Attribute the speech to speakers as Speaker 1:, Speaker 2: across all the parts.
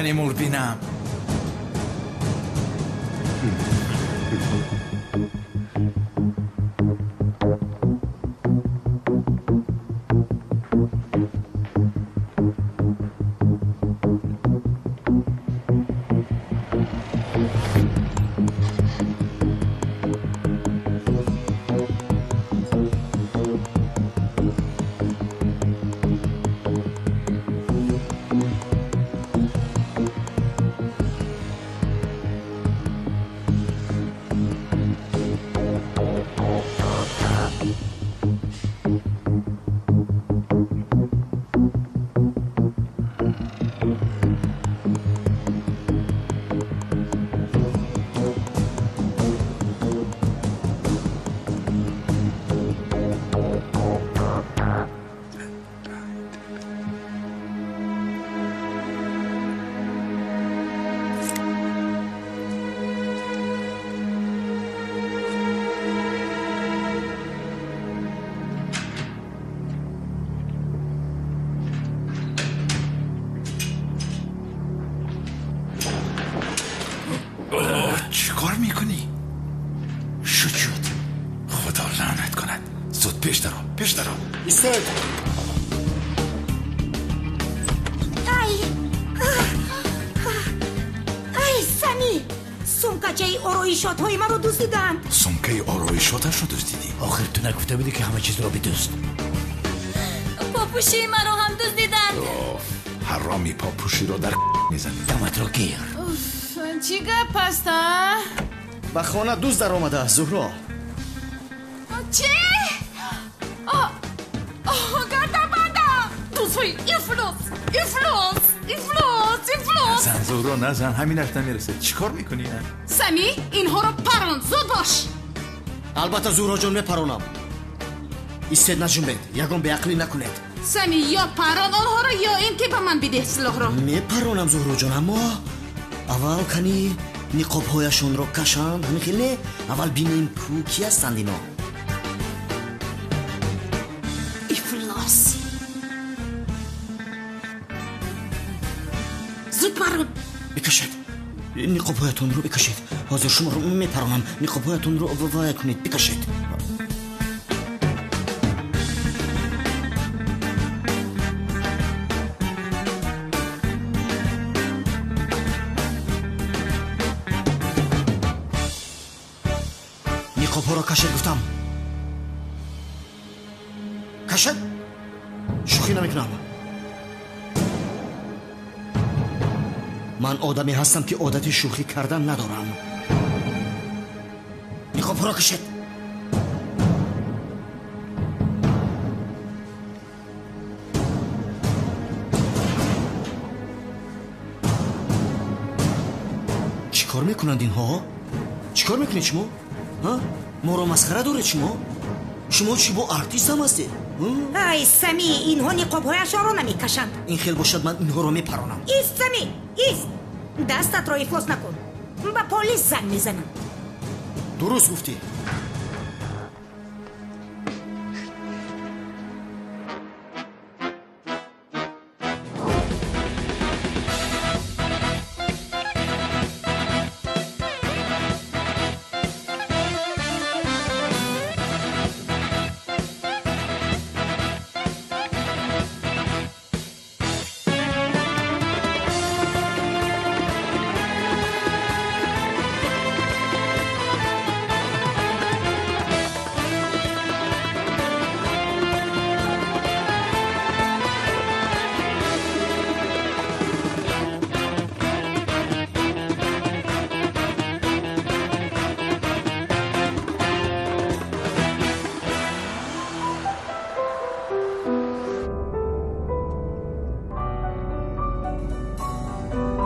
Speaker 1: Кани мурбинам.
Speaker 2: Ороишотҳои маро дуздиданд.
Speaker 1: Сумкаи ороишоташро дуздидӣ?
Speaker 3: Охир ту нагуфта будӣ ки ҳама чизро бидузд.
Speaker 4: Попӯшии маро ҳам дуздиданд.
Speaker 1: Ҳароми попӯширо дар мезанӣ.
Speaker 3: Даматро гир.
Speaker 5: Чӣ гап аст, а?
Speaker 6: Ба хона дузд даромадааст, Зуҳро.
Speaker 5: Чӣ? Гардабандам! Дуздҳои ифлос, ифлос, ифлос, ифлос!
Speaker 1: Назан, Зуҳро, назан, ҳаминаш намерасад. Чӣ кор мекунӣ?
Speaker 5: Сами, инҳоро парон, зуд бош!
Speaker 6: Албатта, Зуҳроҷон, мепаронам. Истед, наҷунбед, ягон беақлӣ накунед.
Speaker 5: Сами, ё парон онҳоро, ё ин ки ба ман бидеҳ силоҳро.
Speaker 6: Мепаронам, Зуҳроҷон, аммо аввал кани ниқобҳояшонро кашанд, ҳамин хел не? Аввал бинем ку ки ҳастанд ино.
Speaker 5: Ифлос! Зуд парон!
Speaker 6: Бикашед. Ниқобҳоятонро бикашед. Ҳозир шуморо мепаронам. Ниқобҳоятонро вая кунед, бикашед. Ниқобҳоро кашед, гуфтам. Кашед? Шӯхӣ намекунам. Ман одаме ҳастам ки одати шӯхӣ кардан надорам. Ниқобҳоро кашед. Чӣ кор мекунанд инҳо? Чӣ кор мекунед шумо? Моро масхара доред шумо? Шумо чӣ бо артист ҳам ҳастед?
Speaker 2: Ай, Сами, инҳо ниқобҳояшонро намекашанд.
Speaker 6: Ин хел бошад, ман инҳоро мепаронам.
Speaker 2: Ист, Сами, ист! Дастатро ифлос накун. Ба полис занг мезанам.
Speaker 6: Дуруст гуфтӣ.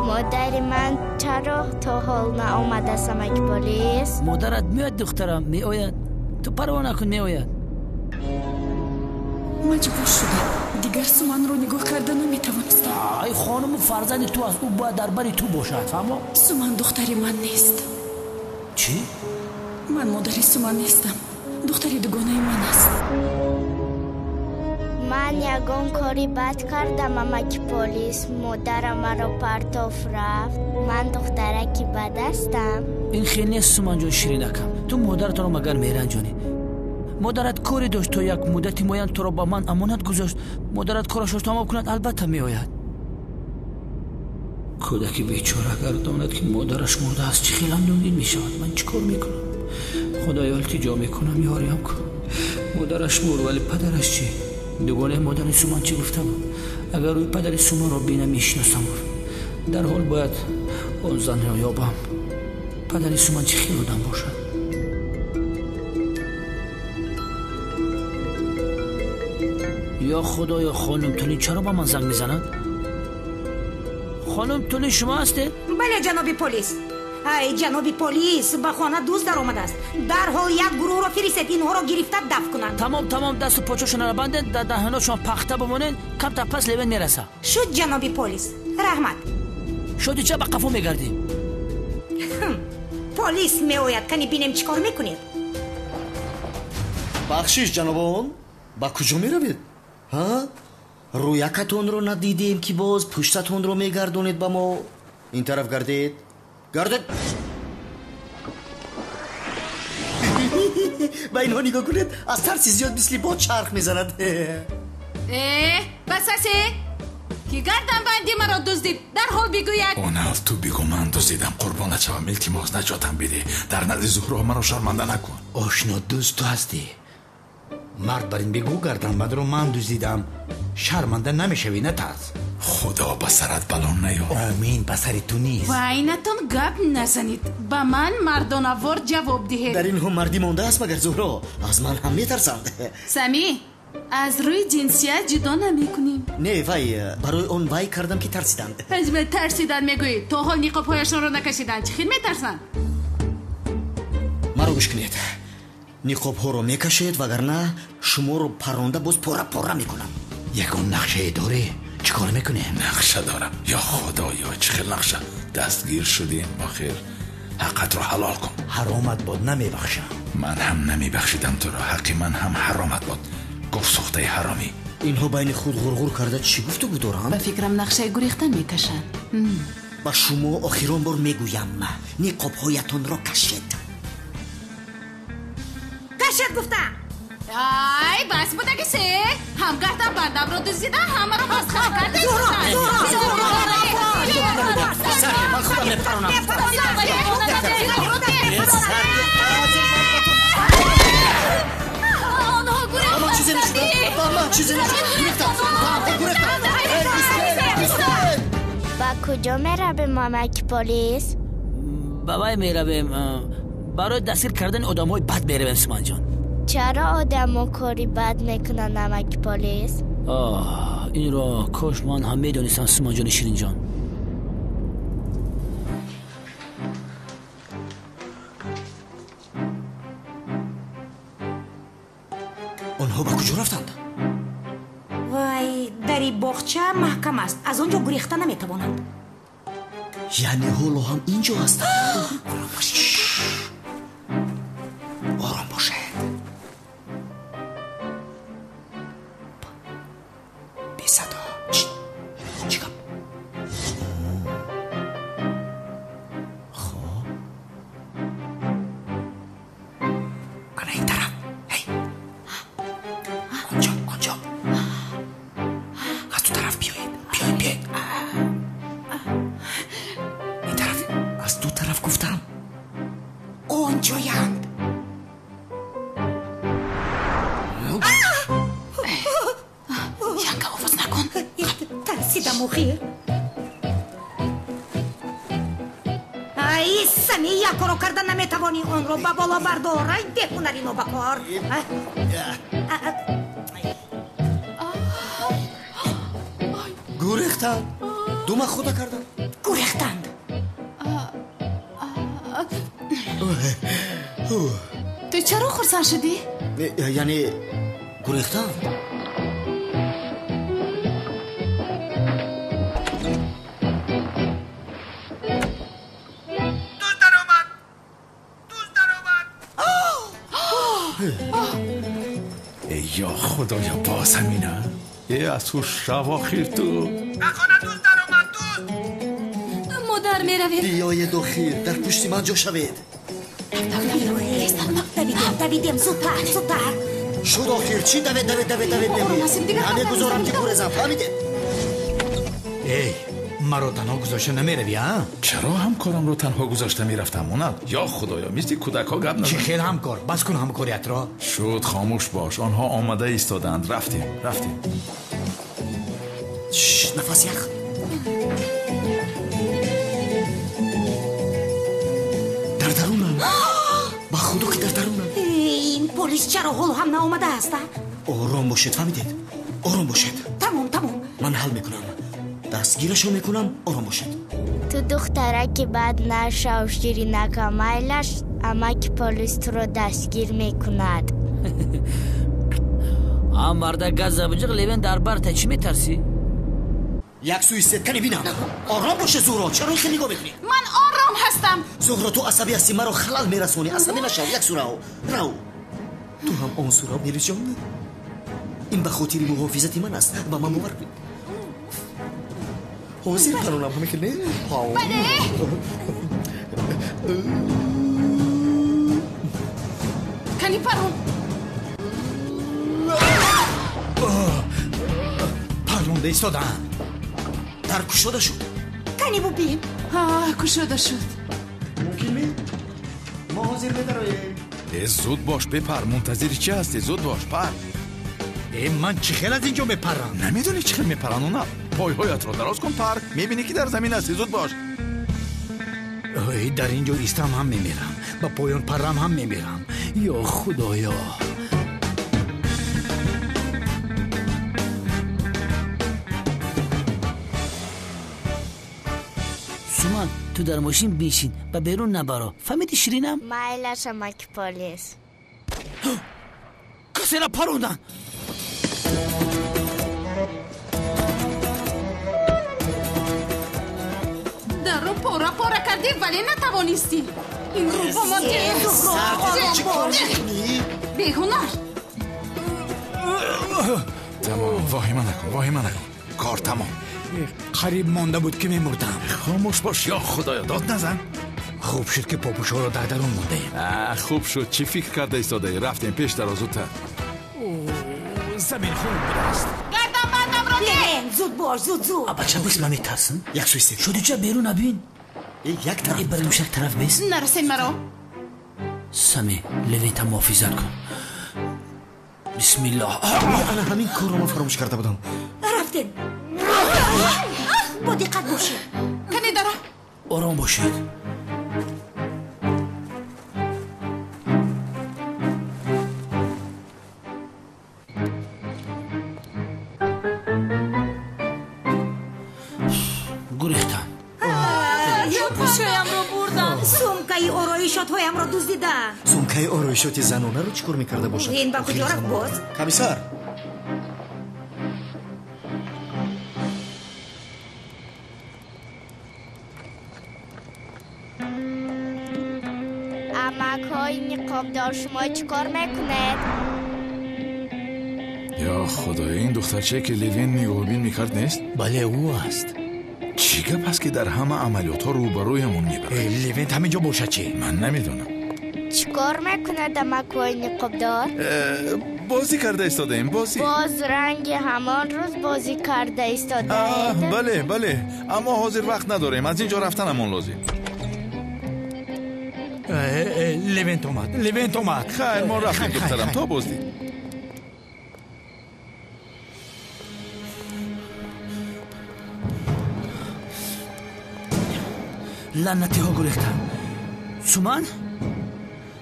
Speaker 7: Модари ман чаро то ҳол наомадааст, амаки полис?
Speaker 3: Модарат меояд, духтарам, меояд. Ту парво накун, меояд.
Speaker 5: Маҷбур шудам. Дигар Суманро нигоҳ карда наметавонистам.
Speaker 3: Ай хонуму фарзанди ту аст, ӯ бояд дар бари ту бошад, фаҳмо?
Speaker 5: Суман духтари ман нест.
Speaker 3: Чӣ?
Speaker 5: Ман модари Суман нестам. Духтари дугонаи ман аст.
Speaker 7: Ман ягон кори бад кардам, амаки полис. Модарам маро партоф рафт. Ман духтараки бад ҳастам.
Speaker 3: Ин хел нест, Суманҷон ширинакам. Ту модаратонро магар меранҷонӣ? Модарат коре дошт, то як муддати муайян туро ба ман амонат гузошт. Модарат корашро тамом кунад, албатта меояд. Кӯдаки бечора агар донад, ки модараш мурдааст, чӣ хел андӯҳгин мешавад. Ман чӣ кор мекунам? Худоё, илтиҷо мекунам, ёриям кун. Модараш мурд, вале падараш чӣ? Дугонаи модари Суман чӣ гуфта буд? Агар рӯи падари Суманро бинам, мешиносам, гуфт. Дарҳол бояд он занро ёбам. Падари Суман чӣ хел одам бошад? Ё худоё, хонум Тулин чаро ба ман занг мезанад? Хонум Тулин, шумо ҳастед?
Speaker 2: Бале, ҷаноби полис. Ай, ҷаноби полис, ба хона дузд даромадааст. Дарҳол як гурӯҳро фиристед, инҳоро гирифта дафт кунанд.
Speaker 3: Тамом, тамом, дасту почошонро бандед, дар даҳаношон пахта бимонед, камтар пас Левен мераса.
Speaker 2: Шуд, ҷаноби полис, раҳмат.
Speaker 3: Шуди, ча ба қафо мегардӣ?
Speaker 2: Полис меояд, кани бинем чӣ кор мекунед.
Speaker 6: Бахшиш, ҷанобон, ба куҷо меравед? Ҳа, рӯякатонро надидем, ки боз пуштатонро мегардонед ба мо. Ин тараф гардед, гардед. Ба инҳо нигоҳ кунед, аз тарси зиёд мисли бод чарх мезанад.
Speaker 5: Э, бас асе, ки гарданбанди маро дуздид, дарҳол бигӯяд.
Speaker 1: Онал, ту бигӯ, ман дуздидам. Қурбонат шавам, илтимос, наҷотам бидеҳ. Дар назди Зуҳро маро шарманда накун.
Speaker 4: Ошно, дузд ту ҳастӣ. Мард бар ин бигӯ, гарданбандро ман дуздидам. Шарманда намешавӣ, натарс.
Speaker 1: Худо ба сарат бало наёрад.
Speaker 4: Омин, ба сари ту низ.
Speaker 5: Байнатон гап назанед, ба ман мардонавор ҷавоб диҳед.
Speaker 6: Дар инҳо мардӣ мондааст магар, Зуҳро? Аз ман ҳам метарсанд.
Speaker 5: Самӣ, аз рӯи ҷинсият ҷудо намекунем.
Speaker 6: Не, вай, барои он вай кардам, ки тарсиданд.
Speaker 5: Ҳаҷме тарсиданд мегӯӣ, то ҳол ниқобҳояшонро накашиданд, чӣ хел метарсанд?
Speaker 6: Маро гӯш кунед, ниқобҳоро мекашед, вагарна шуморо парронда боз пора пора мекунам.
Speaker 4: Ягон нақшае дорӣ? Чӣ кор мекунем?
Speaker 1: Нақша дорам. Ё худоё, чӣ хел нақша! Дастгир шудем охир. Ҳаққатро ҳалол кун.
Speaker 4: Ҳаромат бод, намебахшам.
Speaker 1: Ман ҳам намебахшидам туро. Ҳаққи ман ҳам ҳаромат бод, гуфт сӯхтаи ҳаромӣ.
Speaker 6: Инҳо байни худ ғурғур карда чӣ гуфтугӯ доранд?
Speaker 5: Ба фикрам, нақшаи гурехтан мекашанд.
Speaker 6: Ба шумо охирон бор мегӯям, ниқобҳоятонро кашед.
Speaker 2: Кашед гуфтам.
Speaker 5: Ай, бас будаги се, ҳам гарданбандамро дуздида, ҳамаро масхара карда.
Speaker 6: Ман худам мепаронам.
Speaker 5: Онҳо
Speaker 6: Ба чизе нашуда, ба ман чизе нашуда. Гурехтам, гурехтам.
Speaker 7: Ба куҷо меравем, амаки полис?
Speaker 3: Ба вай меравем, барои дастгир кардани одамҳои бад меравем, Суманҷон.
Speaker 7: Чаро одамо кори бад мекунанд, амаки полис?
Speaker 3: Оҳ, инро кош ман ҳам медонистам, Суманҷони ширинҷон.
Speaker 6: Онҳо ба куҷо рафтанд?
Speaker 2: Вай, дари боғча маҳкам аст, аз он ҷо гурехта наметавонанд.
Speaker 6: Яъне ҳоло ҳам ин ҷо ҳастанд. Ором бошед, бесадо. Чӣ гап? Хоб, ана ин тараф. Ҳей, онҷо, онҷо, аз ту тараф биёед, биёед, биёед ин тараф. Аз ду тараф гуфтам.
Speaker 2: Онҷоянд.
Speaker 5: Янга, овоз накун.
Speaker 2: Тарсидам охир. Ай, Сами, як коро карда наметавонӣ, онро ба боло бардор. Ай, беҳунари нобакор.
Speaker 6: Гурехтанд, дума худа карданд.
Speaker 2: Гурехтанд.
Speaker 5: Ту чаро хурсанд шудӣ?
Speaker 6: Яъне гурехтанд.
Speaker 8: Дузд даромад, дузд даромад.
Speaker 1: Эй, ё худоё, боз ҳамина. Аз ҳуш шав охир ту.
Speaker 8: Ба хона дузд даромад, дузд.
Speaker 5: Модар, меравем.
Speaker 6: Биёед охир, дар пушти ман ҷо шавед.
Speaker 2: Давидем, давидем, зудтар, зудтар.
Speaker 6: Шуд охир, чӣ давед, давед, давед, давед мегӯед? Намегузорам ки гурезам, фаҳмидед?
Speaker 4: Эй, маро танҳо гузошта намеравӣ, а?
Speaker 1: Чаро ҳамкорамро танҳо гузошта мерафтам, Онал? Ё худоё, мисли кӯдакҳо гап назан.
Speaker 4: Чӣ хел ҳамкор? Бас кун ҳамкориятро.
Speaker 1: Шуд, хомӯш бош. Онҳо омада истодаанд. Рафтем, рафтем.
Speaker 6: Нафас ях. Дар дарунам. Ба худо ки дар дарунам.
Speaker 2: Ин полис чаро ҳоло ҳам наомадааст, а?
Speaker 6: Ором бошед, фаҳмидед? Ором бошед.
Speaker 2: Тамом, тамом.
Speaker 6: Ман ҳал мекунам. Дастгирашро мекунам, ором бошед.
Speaker 7: Ту духтараки бад нашав, ширинака, майлаш, амаки полис туро дастгир мекунад.
Speaker 3: А марда газа биҷиқ, Левен дар барта, чӣ метарсӣ?
Speaker 6: Як сӯи истед, кани бинам. Ором боше, Зуҳро, чаро ин хел нигоҳ мекунӣ?
Speaker 5: Ман ором ҳастам.
Speaker 6: Зуҳро, ту асабӣ ҳастӣ, маро халал мерасонӣ. Асабӣ нашав, як сӯ рав. Рав. Ту ҳам он сӯ рав, Мелисҷон. Ин ба хотири муҳофизати ман аст, ба ман бовар кун. Ҳозир паронам, ҳамин хел не?
Speaker 5: Бале. Кани парон.
Speaker 4: Паронда истодаам.
Speaker 6: Дар кушода шуд.
Speaker 2: Кани бубин.
Speaker 5: Кушода шуд.
Speaker 6: Мумкин ме? Мо ҳозир медароем.
Speaker 1: Э, зуд бош, бепар. Мунтазири чӣ ҳастӣ? Зуд бош, пар.
Speaker 4: Э, ман чӣ хел аз ин ҷо мепарам?
Speaker 1: Намедонӣ чӣ хел мепаранд, Онал? Пойҳоятро дароз кун, пар. Мебинӣ ки дар замин ҳастӣ. Зуд бош.
Speaker 4: Ой, дар ин ҷо истам ҳам мемирам, ба поён парам ҳам мемирам. Ё худоё.
Speaker 3: Суман, ту дар мошин бишин, ба берун набаро. Фаҳмидӣ, ширинам?
Speaker 7: Майлаш, амаки полис.
Speaker 3: Касера парондан.
Speaker 5: Дарро пора пора кардӣ, вале натавонистӣ. Ин рӯ ба ман беҳунар.
Speaker 1: Тамом, воҳима накун, воҳима накун. Кор тамом.
Speaker 4: Қариб монда буд ки мемурдам.
Speaker 1: Хомӯш бош, ё худоё, дод назан.
Speaker 4: Хуб шуд ки попӯшҳоро дар дарун мондаем.
Speaker 1: Хуб шуд. Чӣ фикр карда истодаӣ? Рафтем пеш, даро, зудтар.
Speaker 4: Замин хунук будааст.
Speaker 5: Гарданбандамро деҳ.
Speaker 2: Зуд бош, зуд, зуд.
Speaker 3: Бача, бис, ман метарсам.
Speaker 6: Як сӯ истед.
Speaker 3: Шудича, берун набин.
Speaker 6: Як тараф.
Speaker 3: Бари мушак тараф бес.
Speaker 5: Нарасен маро.
Speaker 3: Сами, Левента муҳофизат кун. Бисмиллоҳ.
Speaker 6: Ана ҳамин корро ман фаромӯш карда будам.
Speaker 2: Рафтем. Бо диққат бошед.
Speaker 5: Кане дара.
Speaker 3: Ором бошед. Гурехтам.
Speaker 5: Пӯшоямро бурдам.
Speaker 2: Сумкаи ороишотҳоямро дуздиданд.
Speaker 6: Сумкаи ороишоти занонаро чӣ кор мекарда бошад?
Speaker 2: Ин ба куҷо рафт боз?
Speaker 6: Комиссар.
Speaker 7: Амакҳои ниқобдор, шумо чӣ кор мекунед?
Speaker 1: Ё худоё, ин духтарчае ки Левин нигоҳубин мекард нест?
Speaker 4: Бале, ӯ аст.
Speaker 1: Чӣ гап аст ки дар ҳама амалиётҳо рӯбарӯямон мебарад?
Speaker 4: Левент ҳамин ҷо бошад чӣ?
Speaker 1: Ман намедонам.
Speaker 7: Чӣ кор мекунад амакҳои ниқобдор?
Speaker 1: Бозӣ карда истодаем, бозӣ.
Speaker 7: Боз ранги ҳамон рӯз бозӣ карда истодаед?
Speaker 1: Бале, бале, аммо ҳозир вақт надорем, аз ин ҷо рафтанамон лозим.
Speaker 4: Левент омад, Левент омад.
Speaker 1: Хайр, мо рафтем, духтарам, то боздид.
Speaker 3: Лаънатиҳо гурехтам. Суман,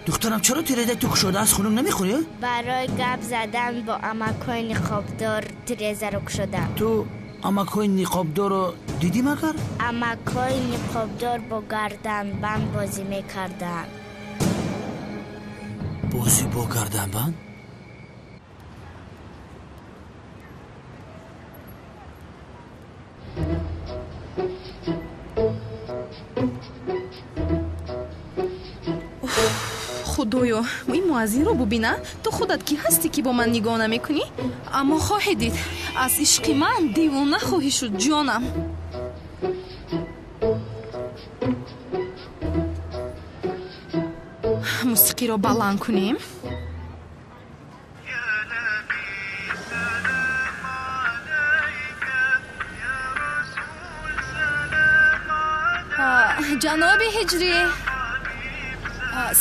Speaker 3: духтарам, чаро тирезаи ту кушода аст? Хунук намехӯрӣ?
Speaker 7: Барои гап задан бо амакҳои ниқобдор тирезаро кушодам.
Speaker 3: Ту амакҳои ниқобдорро дидӣ магар?
Speaker 7: Амакҳои ниқобдор бо гарданбанд бозӣ мекарданд.
Speaker 3: Бозӣ бо гарданбанд?
Speaker 5: Худоё, ин муаззинро бубина. Ту худат кӣ ҳастӣ, ки бо ман нигоҳ намекунӣ? Аммо хоҳӣ дид, аз ишқи ман девона хоҳӣ шуд, ҷонам. Мусиқиро баланд кунем. Ҷаноби Ҳиҷрӣ,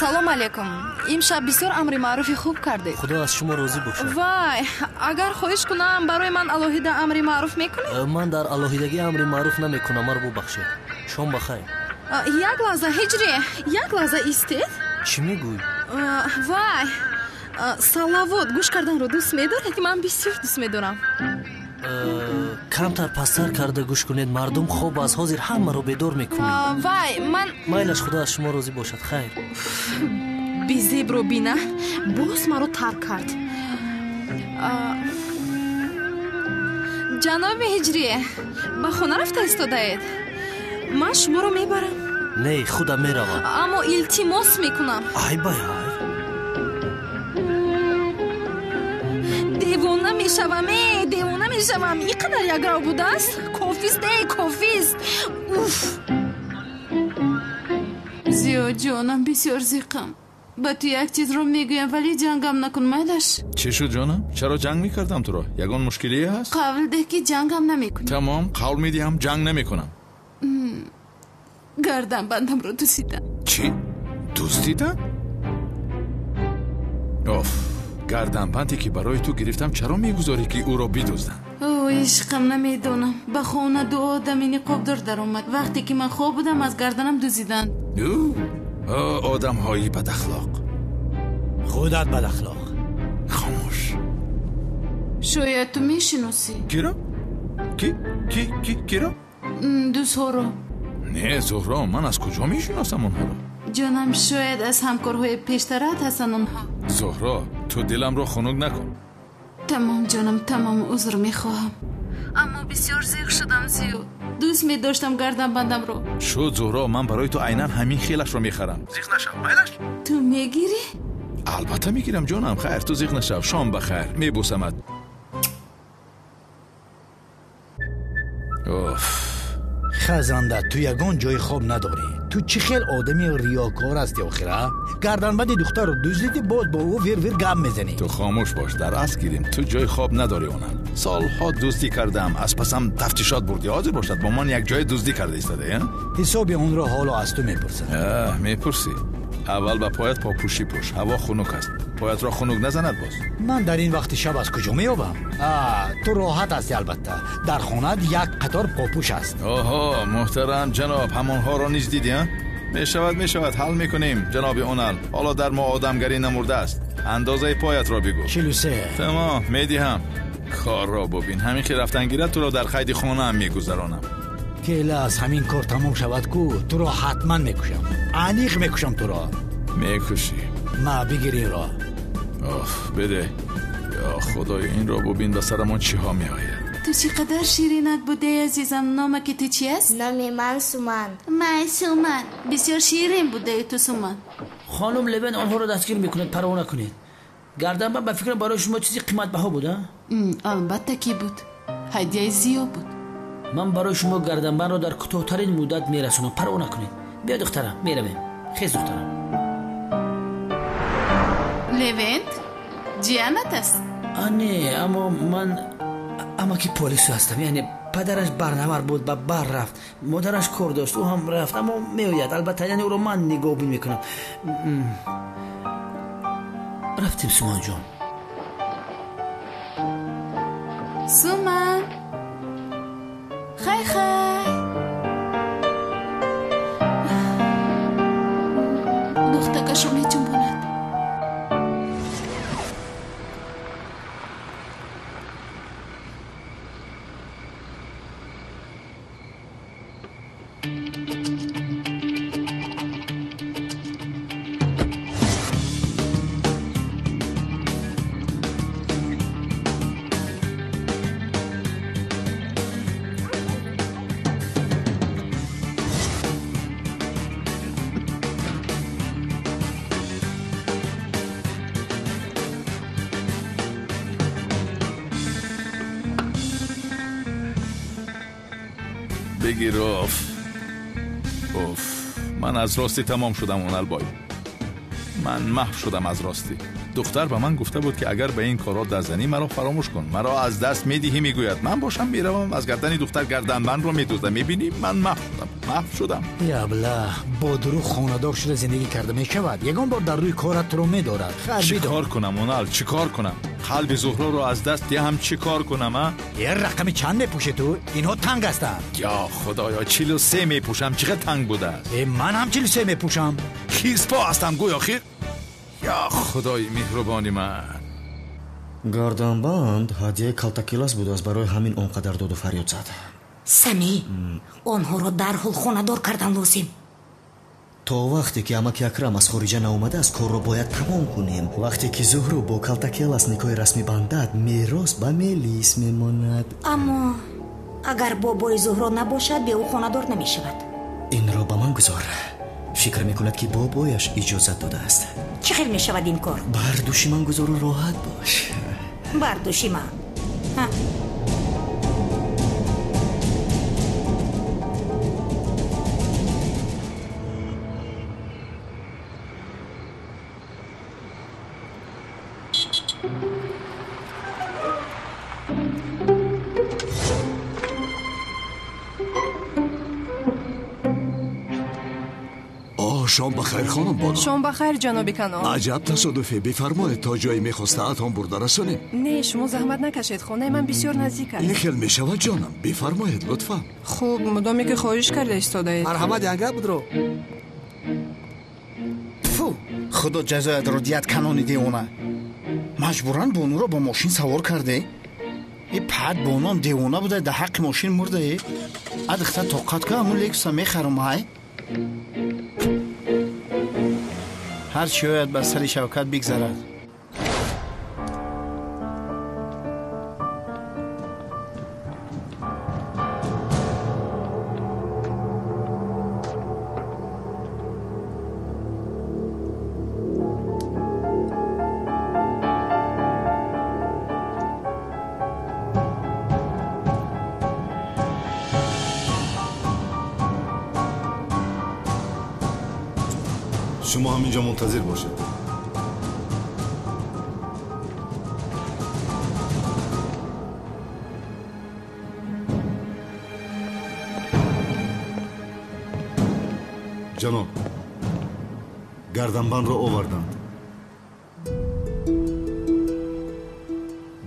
Speaker 5: салом алейкум. Имшаб бисёр амри маъруфи хуб кардед.
Speaker 9: Худо аз шумо розӣ бошад.
Speaker 5: Вай, агар хоҳиш кунам, барои ман алоҳида амри маъруф мекунед?
Speaker 9: Ман дар алоҳидагӣ амри маъруф намекунам, маро бубахшед. Шом бахайр.
Speaker 5: Як лаҳза, Ҳиҷрӣ, як лаҳза истед.
Speaker 9: Чӣ мегӯӣ?
Speaker 5: Вай, салавот гӯш карданро дӯст медоред? Ман бисёр дӯст медорам.
Speaker 9: Камтар пасттар карда гӯш кунед, мардум хоб аз ҳозир ҳамаро бедор мекунед.
Speaker 5: Вай, ман
Speaker 9: майлаш, худо аз шумо розӣ бошад. Хайр.
Speaker 5: Безебро бина, боз маро тарк кард. Ҷаноби Ҳиҷрӣ, ба хона рафта истодаед? Ман шуморо мебарам.
Speaker 9: Не, худам меравам.
Speaker 5: Аммо илтимос мекунам.
Speaker 9: Ай бай ай.
Speaker 5: Девона мешавам, э, девона мешавам. Ин қадар якрав будааст? Кофист, э, кофист. Уф. Зиё ҷонам, бисёр зиқам. Ба ту як чизро мегӯям, вале ҷангам накун, майлаш.
Speaker 1: Чӣ шуд, ҷонам? Чаро ҷанг мекардам туро? Ягон мушкилие ҳаст?
Speaker 5: Қавл деҳ, ки ҷангам намекунӣ.
Speaker 1: Тамом, қавл медиҳам, ҷанг намекунам.
Speaker 5: Гарданбандамро дуздиданд.
Speaker 1: Чӣ? Дуздиданд? Оф, гарданбанде ки барои ту гирифтам, чаро мегузорӣ, ки ӯро бидузданд?
Speaker 5: О, ишқам, намедонам. Ба хона ду одами ниқобдор даромад. Вақте ки ман хоб будам, аз гарданам дуздиданд.
Speaker 1: Одамҳои бадахлоқ.
Speaker 4: Худат бадахлоқ.
Speaker 1: Хомӯш.
Speaker 5: Шояд ту мешиносӣ.
Speaker 1: Киро? Ки? Ки? Ки? Киро?
Speaker 5: Дузҳоро.
Speaker 1: Не, Зуҳро, ман аз куҷо мешиносам онҳоро?
Speaker 5: Ҷонам, шояд аз ҳамкорҳои пештарат ҳастанд онҳо.
Speaker 1: Зуҳро, ту диламро хунук накун.
Speaker 5: Тамом, ҷонам, тамом, узр мехоҳам. Аммо бисёр зиқ шудам, Зиё. Дӯст медоштам гарданбандамро.
Speaker 1: Шуд, Зуҳро, ман барои ту айнан ҳамин хелашро мехарам. Зиқ нашав, майлаш?
Speaker 5: Ту мегирӣ?
Speaker 1: Албатта мегирам, ҷонам. Хайр, ту зиқ нашав. Шом бахайр. Мебӯсамат. Оф.
Speaker 4: Хазанда, ту ягон ҷои хоб надорӣ. Ту чӣ хел одами риёкор ҳастӣ охир, а? Гарданбанди духтарро дуздидӣ, боз бо ӯ вир-вир гап мезанӣ.
Speaker 1: Ту хомӯш бош, дар асл гирем. Ту ҷои хоб надорӣ онам. Солҳо дуздӣ кардам, аз пасам тафтишот бурдӣ. Ҳозир бошад, бо ман як ҷое дуздӣ карда истодаӣ, а?
Speaker 4: Ҳисоби онро ҳоло аз ту мепурсам.
Speaker 1: Мепурсӣ. Аввал ба поят попӯшӣ пӯш. Ҳаво хунук аст. Поятро хунук назанад боз.
Speaker 4: Ман дар ин вақти шаб аз куҷо меёбам? Ту роҳат ҳастӣ албатта. Дар хонаат як қатор попӯш аст.
Speaker 1: Оҳо, муҳтарам ҷаноб, ҳамонҳоро низ дидӣ, а? Мешавад, мешавад, ҳал мекунем, ҷаноби Онал. Ҳоло дар мо одамгарӣ намурдааст. Андозаи поятро бигӯ.
Speaker 4: 43.
Speaker 1: Тамом, медиҳам. Корро бубин. Ҳамин ки рафтан гирад, туро дар қайди хонаам мегузаронам.
Speaker 4: Кела аз ҳамин кор тамом шавад ку, туро ҳатман мекушам. Аниқ мекушам туро.
Speaker 1: Мекушӣ.
Speaker 4: Ма, бигир инро.
Speaker 1: Оф, беде. Ё худоё, инро бубин, ба сарамон чиҳо меояд.
Speaker 5: Ту чӣ қадар ширинак будаи, азизам. Номаки ту чи аст?
Speaker 7: Номи ман Суман.
Speaker 5: Май, Суман, бисёр ширин будаи ту, Суман.
Speaker 3: Хонум Левен онҳоро дастгир мекунад, парво накунед. Гарданбанд ба фикрам барои шумо чизи қиматбаҳо буд, а?
Speaker 5: Албатта ки буд. Ҳадияи Зиё буд.
Speaker 3: Ман барои шумо гарданбандро дар кӯтоҳтарин муддат мерасонам, парво накунед. Биё, духтарам, меравем. Хез, духтарам.
Speaker 5: Левент ҷиянат аст?
Speaker 3: Не, аммо ман амаки полису ҳастам. Яъне падараш барнавар буд, ба бар рафт, модараш кор дошт, ӯ ҳам рафт, аммо меояд албатта. Яъне ӯро ман нигоҳбин мекунам. Рафтем, Суманҷон.
Speaker 5: Суман, хай хай. Духтакашро меҷунбонад.
Speaker 1: Бигир. Оф оф, ман аз ростӣ тамом шудам Оналбой. Ман маҳв шудам аз ростӣ. Духтар ба ман гуфта буд, ки агар ба ин корҳо даст занӣ, маро фаромӯш кун, маро аз даст медиҳӣ, мегӯяд. Ман бошам меравам аз гардани духтар гарданбандро медуздам. Мебинӣ, ман маҳв шудам, маҳв шудам.
Speaker 4: Ябла, бо дурӯғ хонадор шуда зиндагӣ карда мешавад. Ягон бор дар рӯи корат туро медорад.
Speaker 1: Чӣ кор кунам Онал, чӣ кор кунам? Қалби Зуҳроро аз даст диҳам, чӣ кор кунам? А
Speaker 4: е рақами чанд мепӯшӣ ту? Инҳо танг ҳастанд.
Speaker 1: Ё худоё, 43 мепӯшам. Чӣ қадр танг будааст.
Speaker 4: Э, ман ҳам 43 мепӯшам.
Speaker 1: Хирспо ҳастам гӯё хир. Ё худои меҳрубони ман.
Speaker 6: Гарданбанд ҳадияи Калтакелас будааст, барои ҳамин он қадар доду фарёд зад.
Speaker 2: Самӣ, онҳоро дарҳол хонадор кардан лозим.
Speaker 6: То вақте ки амаки Акрам аз хориҷа наомадааст, корро бояд тамом кунем. Вақте ки Зуҳро бо Калтакелас никоҳи расмӣ бандад, мерос ба Мелис мемонад.
Speaker 2: Аммо агар бобои Зуҳро набошад, бе ӯ хонадор намешавад.
Speaker 6: Инро ба ман гузор. Фикр мекунад, ки бобояш иҷозат додааст.
Speaker 2: Чӣ хел мешавад ин кор?
Speaker 6: Бар дӯши ман гузору роҳат бош.
Speaker 2: Бар дӯши ман.
Speaker 10: Шом бахайр, хонум Бону.
Speaker 11: Шом бахайр, ҷаноби Канон.
Speaker 10: Аҷаб тасодуфе. Бифармоед, то ҷое мехостаатон бурда расонем.
Speaker 11: Не, шумо заҳмат накашед, хонаи ман бисёр наздик аст.
Speaker 10: Ин хел мешавад, ҷонам. Бифармоед, лутфан.
Speaker 11: Хуб, мудоме ки хоҳиш карда истодаед.
Speaker 8: Марҳамат, янга будро.
Speaker 12: Фу, худо ҷазоятро диҳад, Канони девона. Маҷбуран Бонуро бо мошин савор карде. И пад Бонуам девона буда, дар ҳаққи мошин мурдае. Адихта тоқат ка, ҳамун Лексуса мехарам, ҳай. Ҳар чӣ ояд ба сари Шавкат бигзарад.
Speaker 13: Шумо ҳаминҷо мунтазир бошед. Ҷаноб, гарданбандро оварданд.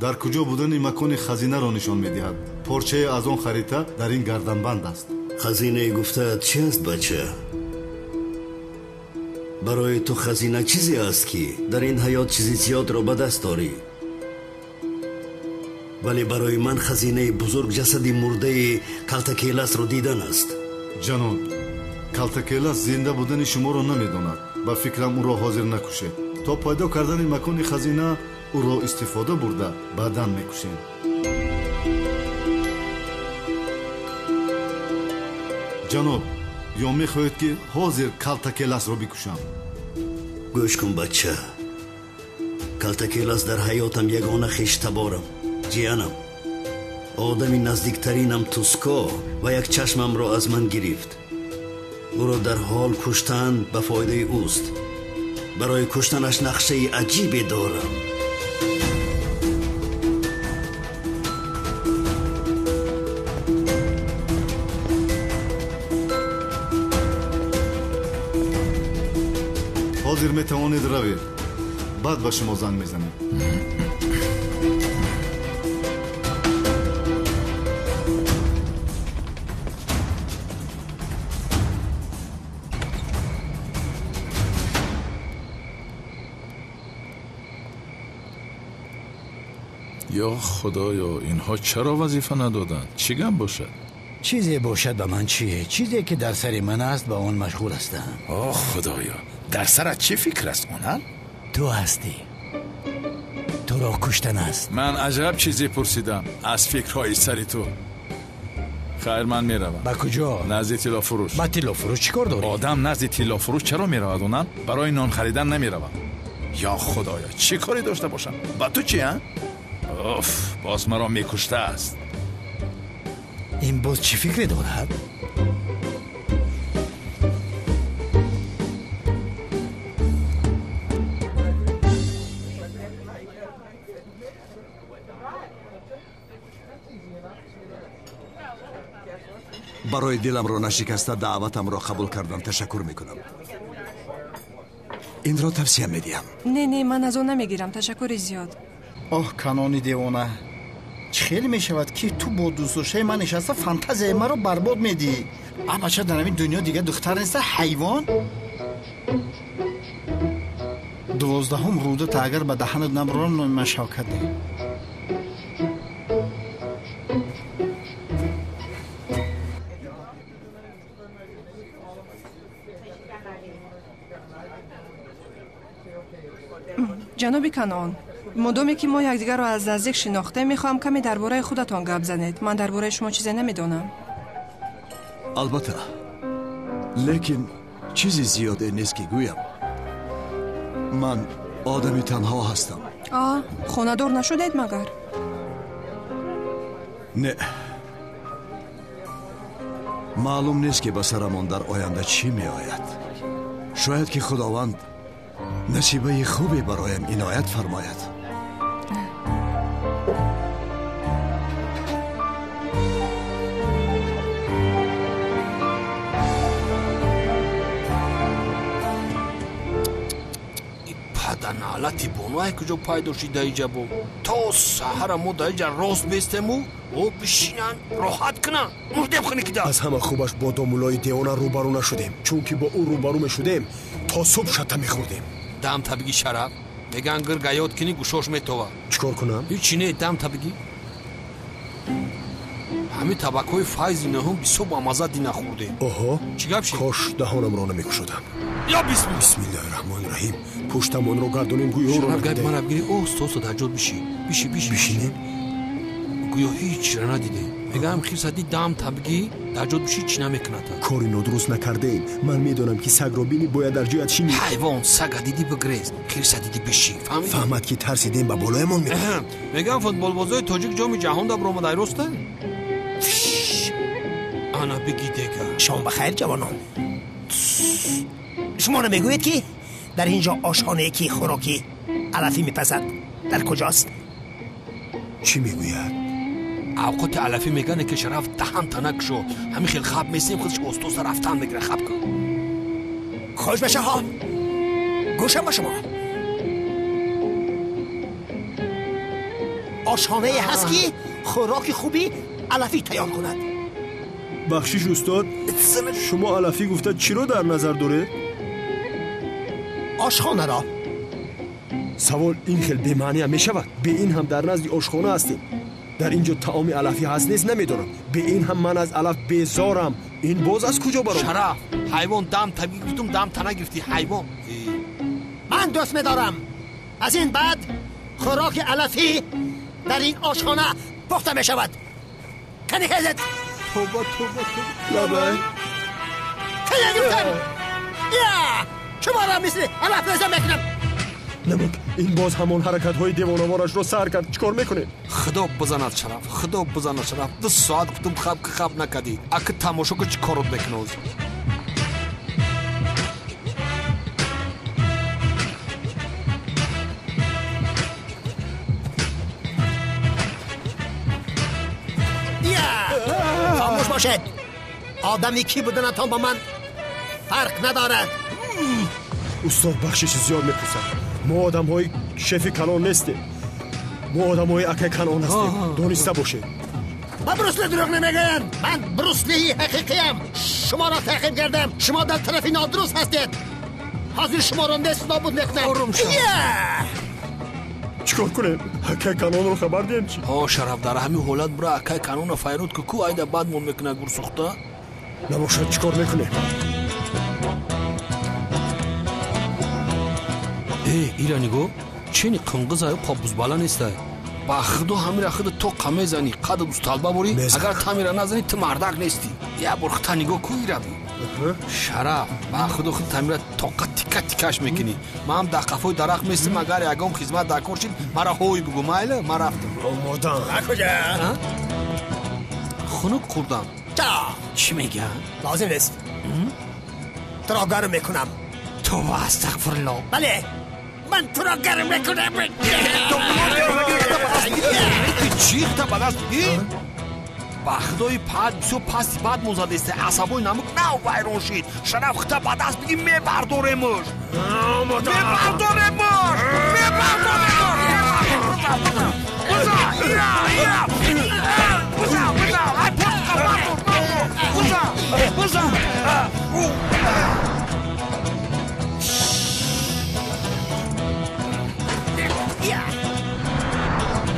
Speaker 13: Дар куҷо будани макони хазинаро нишон медиҳад. Порчае аз он харита дар ин гарданбанд аст.
Speaker 14: Хазинаи гуфтаат чи аст, бача? Барои ту хазина чизе аст, ки дар ин ҳаёт чизи зиёдро ба даст дорӣ. Вале барои ман хазинаи бузург ҷасади мурдаи Калтакеласро дидан аст.
Speaker 13: Ҷаноб, Калтакелас зинда будани шуморо намедонад. Ба фикрам ӯро ҳозир накушед. То пайдо кардани макони хазина ӯро истифода бурда баъдан мекушем. Ҷаноб, ё мехоҳед, ки ҳозир Калтакеласро бикушам?
Speaker 14: Гӯш кун, бача. Калтакелас дар ҳаётам ягона хештаборам, ҷиянам. Одами наздиктаринам Туско ва як чашмамро аз ман гирифт. Ӯро дар ҳол куштан ба фоидаи ӯст. Барои куштанаш нақшаи аҷибе дорам.
Speaker 13: Ҳозир метавонед равед. Баъд ба шумо занг мезанем.
Speaker 1: Ё худоё, инҳо чаро вазифа надоданд? Чӣ гап бошад?
Speaker 4: Чизе бошад ба ман чие? Чизе ки дар сари ман аст, ба он машғул ҳастам.
Speaker 1: О худоё, дар сарат чӣ фикр аст, Онал?
Speaker 4: Ту ҳастӣ. Туро куштан аст.
Speaker 1: Ман аҷаб чизе пурсидам аз фикрҳои сари ту. Хайр, ман меравам.
Speaker 4: Ба куҷо?
Speaker 1: Назди тиллофурӯш.
Speaker 4: Ба тиллофурӯш чӣ кор дорӣ?
Speaker 1: Одам назди тиллофурӯш чаро меравад, Онал? Барои нон харидан намеравам. Ё худоё, чӣ коре дошта бошам? Ба ту чи, а? Оф, боз маро мекуштааст.
Speaker 4: Ин боз чӣ фикре дорад?
Speaker 10: Барои диламро нашикаста даъватамро қабул кардан ташаккур мекунам. Инро тавсия медиҳам.
Speaker 11: Не, не, ман аз он намегирам. Ташаккури зиёд.
Speaker 12: Оҳ, канони девона, чӣ хеле мешавад, ки ту бо дӯстдоштаи ман нишаста фантазияи маро барбод медиҳӣ? А бача, дар ҳамин дунё дигар духтар неста, ҳайвон? 12-ум рӯдата агар ба даҳанат набарорам, номи ман Шавкат не.
Speaker 11: Ҷаноби Канон, модоме ки мо якдигарро аз наздик шинохтем, мехоҳам каме дар бораи худатон гап занед. Ман дар бораи шумо чизе намедонам.
Speaker 10: Албатта, лекин чизи зиёде нест ки гӯям. Ман одами танҳо ҳастам.
Speaker 11: А, хонадор нашудед магар?
Speaker 10: Не, маълум нест ки ба сарамон дар оянда чӣ меояд. Шояд ки Худованд насибаи хубе бароям иноят фармояд.
Speaker 15: Паданалати бону ай куҷо пайдо шид даиҷа бо? То саҳара мо даиҷа рост бестему, о бишинанд, роҳат кунанд. Мурдем хунукида.
Speaker 16: Аз ҳама хубаш бо домуллои девона рӯбарӯ нашудем, чунки бо ӯ рӯбарӯ мешудем, то субҳ шата мехӯрдем.
Speaker 15: Дам табиги, Шараф. Меган гирга ёд кини, гӯшош метова.
Speaker 16: Чӣ кор кунам?
Speaker 15: Ҳичи не, дам табиги. Ҳамин табакҳои файзи нӯҳум бисёр бамазза дина хӯрдем.
Speaker 16: Оҳо,
Speaker 15: чӣ гап шид?
Speaker 16: Кош даҳонамро намекушодам.
Speaker 15: Я бисмилла.
Speaker 16: Бисмиллаҳи раҳмони раҳим. Пуштамонро гардонем, гӯё ӯро
Speaker 15: Шараф, гапи мара бигирӣ, оҳиста дар ҷод бишӣ. Биши, биши.
Speaker 16: Бишинем?
Speaker 15: Гӯё ҳеҷ ра надидем. Мегаам хирсадӣ, дам табигӣ, дар ҷод бишӣ, чӣ намекунад.
Speaker 16: Кори нодуруст накардаем. Ман медонам, ки сагро бинӣ, бояд дар ҷоят шинӣ.
Speaker 15: Ҳайвон, сага дидӣ бигрез, хирса дидӣ бишӣ. Фаҳмидӣ?
Speaker 16: Фаҳмад, ки тарсидем, ба болоямон мепарад.
Speaker 15: Мегам футболбозои тоҷик ҷоми ҷаҳон да баромадай, роста? Ана бигӣ дега.
Speaker 8: Шом ба хайр, ҷавонон. Шумо намегӯед, ки дар ин ҷо ошхонае, ки хӯроки алафӣ мепазад, дар куҷост?
Speaker 16: Чӣ мегӯяд?
Speaker 15: Авқоти алафӣ мегане, ки Шараф, даҳанта накушо. Ҳамин хел хаб месем, худаш остоста рафтан мегира. Хаб кун.
Speaker 8: Хуш башаҳо, гӯшам ба шумо. Ошхонае ҳаст, ки хӯроки хуби алафӣ тайёр кунад.
Speaker 16: Бахшиш, устод, шумо алафӣ гуфта чиро дар назар доред?
Speaker 8: Ошхонаро.
Speaker 16: Савол ин хел бемаъниам мешавад. Бе ин ҳам дар назди ошхона ҳастем. Дар ин ҷо таоми алафӣ ҳаст нест намедонам. Бе ин ҳам ман аз алаф безорам. Ин боз аз куҷо баромад?
Speaker 15: Шараф, ҳайвон, дам табиӣ гуфтум, дам тана гирифтӣ, ҳайвон.
Speaker 8: Ман дӯст медорам. Аз ин баъд хӯроки алафӣ дар ин ошхона пухта мешавад. Кани хезед.
Speaker 15: Тоба, тоба, тоба.
Speaker 16: Лабай.
Speaker 8: Кани гуфтам. Я! Шуморо мисли алаф реза мекунам.
Speaker 16: Намак, ин боз ҳамон ҳаракатҳои девонаворашро сар кард. Чӣ кор мекунем?
Speaker 15: Худо бизанад, Шараф, худо бизанад, Шараф. 2 соат гуфтум хаб, ки хаб накардӣ. Аки тамошо ки чӣ корот мекунад ҳозир.
Speaker 8: Хомӯш бошед. Одами кӣ буданатон ба ман фарқ надорад.
Speaker 16: Устод, бахшиши зиёд мепурсам. Мо одамҳои шефи калон нестем. Мо одамҳои акай Канон ҳастем. Дониста бошед.
Speaker 8: Ба Брусли дурӯғ намегӯянд. Ман Бруслии ҳақиқиям. Шуморо таъқиб кардам. Шумо дар тарафи нодуруст ҳастед. Ҳозир шуморо нест нобуд мекунам.
Speaker 15: Ором шав.
Speaker 16: Чӣ кор кунем? Акай Канонро хабар диҳем чӣ?
Speaker 15: Ҳо, Шараф, дар ҳамин ҳолат бура акай Канонро файрод ку, ку айда бадмон мекунад гурсӯхта.
Speaker 16: Набошад, чӣ кор мекунем?
Speaker 15: Э, ира нигоҳ, чени қинғизаю қобузбала нестай. Ба худо ҳамира худа тоқа мезанӣ, қадат усталба борӣ, агар тамира назанӣ, ту мардак нестӣ. Як бор хута нигоҳ ку, ирави. Шараф, ба худо худ тамира тоқа тика тикаш мекунӣ. Ман дар қафои дарахт местам, агар ягон хизмат дар кор шид, мара ҳой бугӯ, майла, ман рафтам.
Speaker 16: Омодам.
Speaker 8: Ба куҷо?
Speaker 15: хунук хӯрдам. Чӣ мегӯяд?
Speaker 8: Лозим нест. Туро гарм мекунам.
Speaker 15: Тоба, астағфирулло.
Speaker 8: Бале, ман туро гарм мекунам.
Speaker 15: Чӣ хта ба даст бигӣ? Ба худои пад бисёр пасти бад мозадеста, асабои намук нав вайрон шид. Шараф хта ба даст бигӣ, мебардоремуш. Мебардоремуш! Мебардоремуш! Буза! Ира! Ира! Буза! Буза! Ай, портқа бардор! Буза! Буза!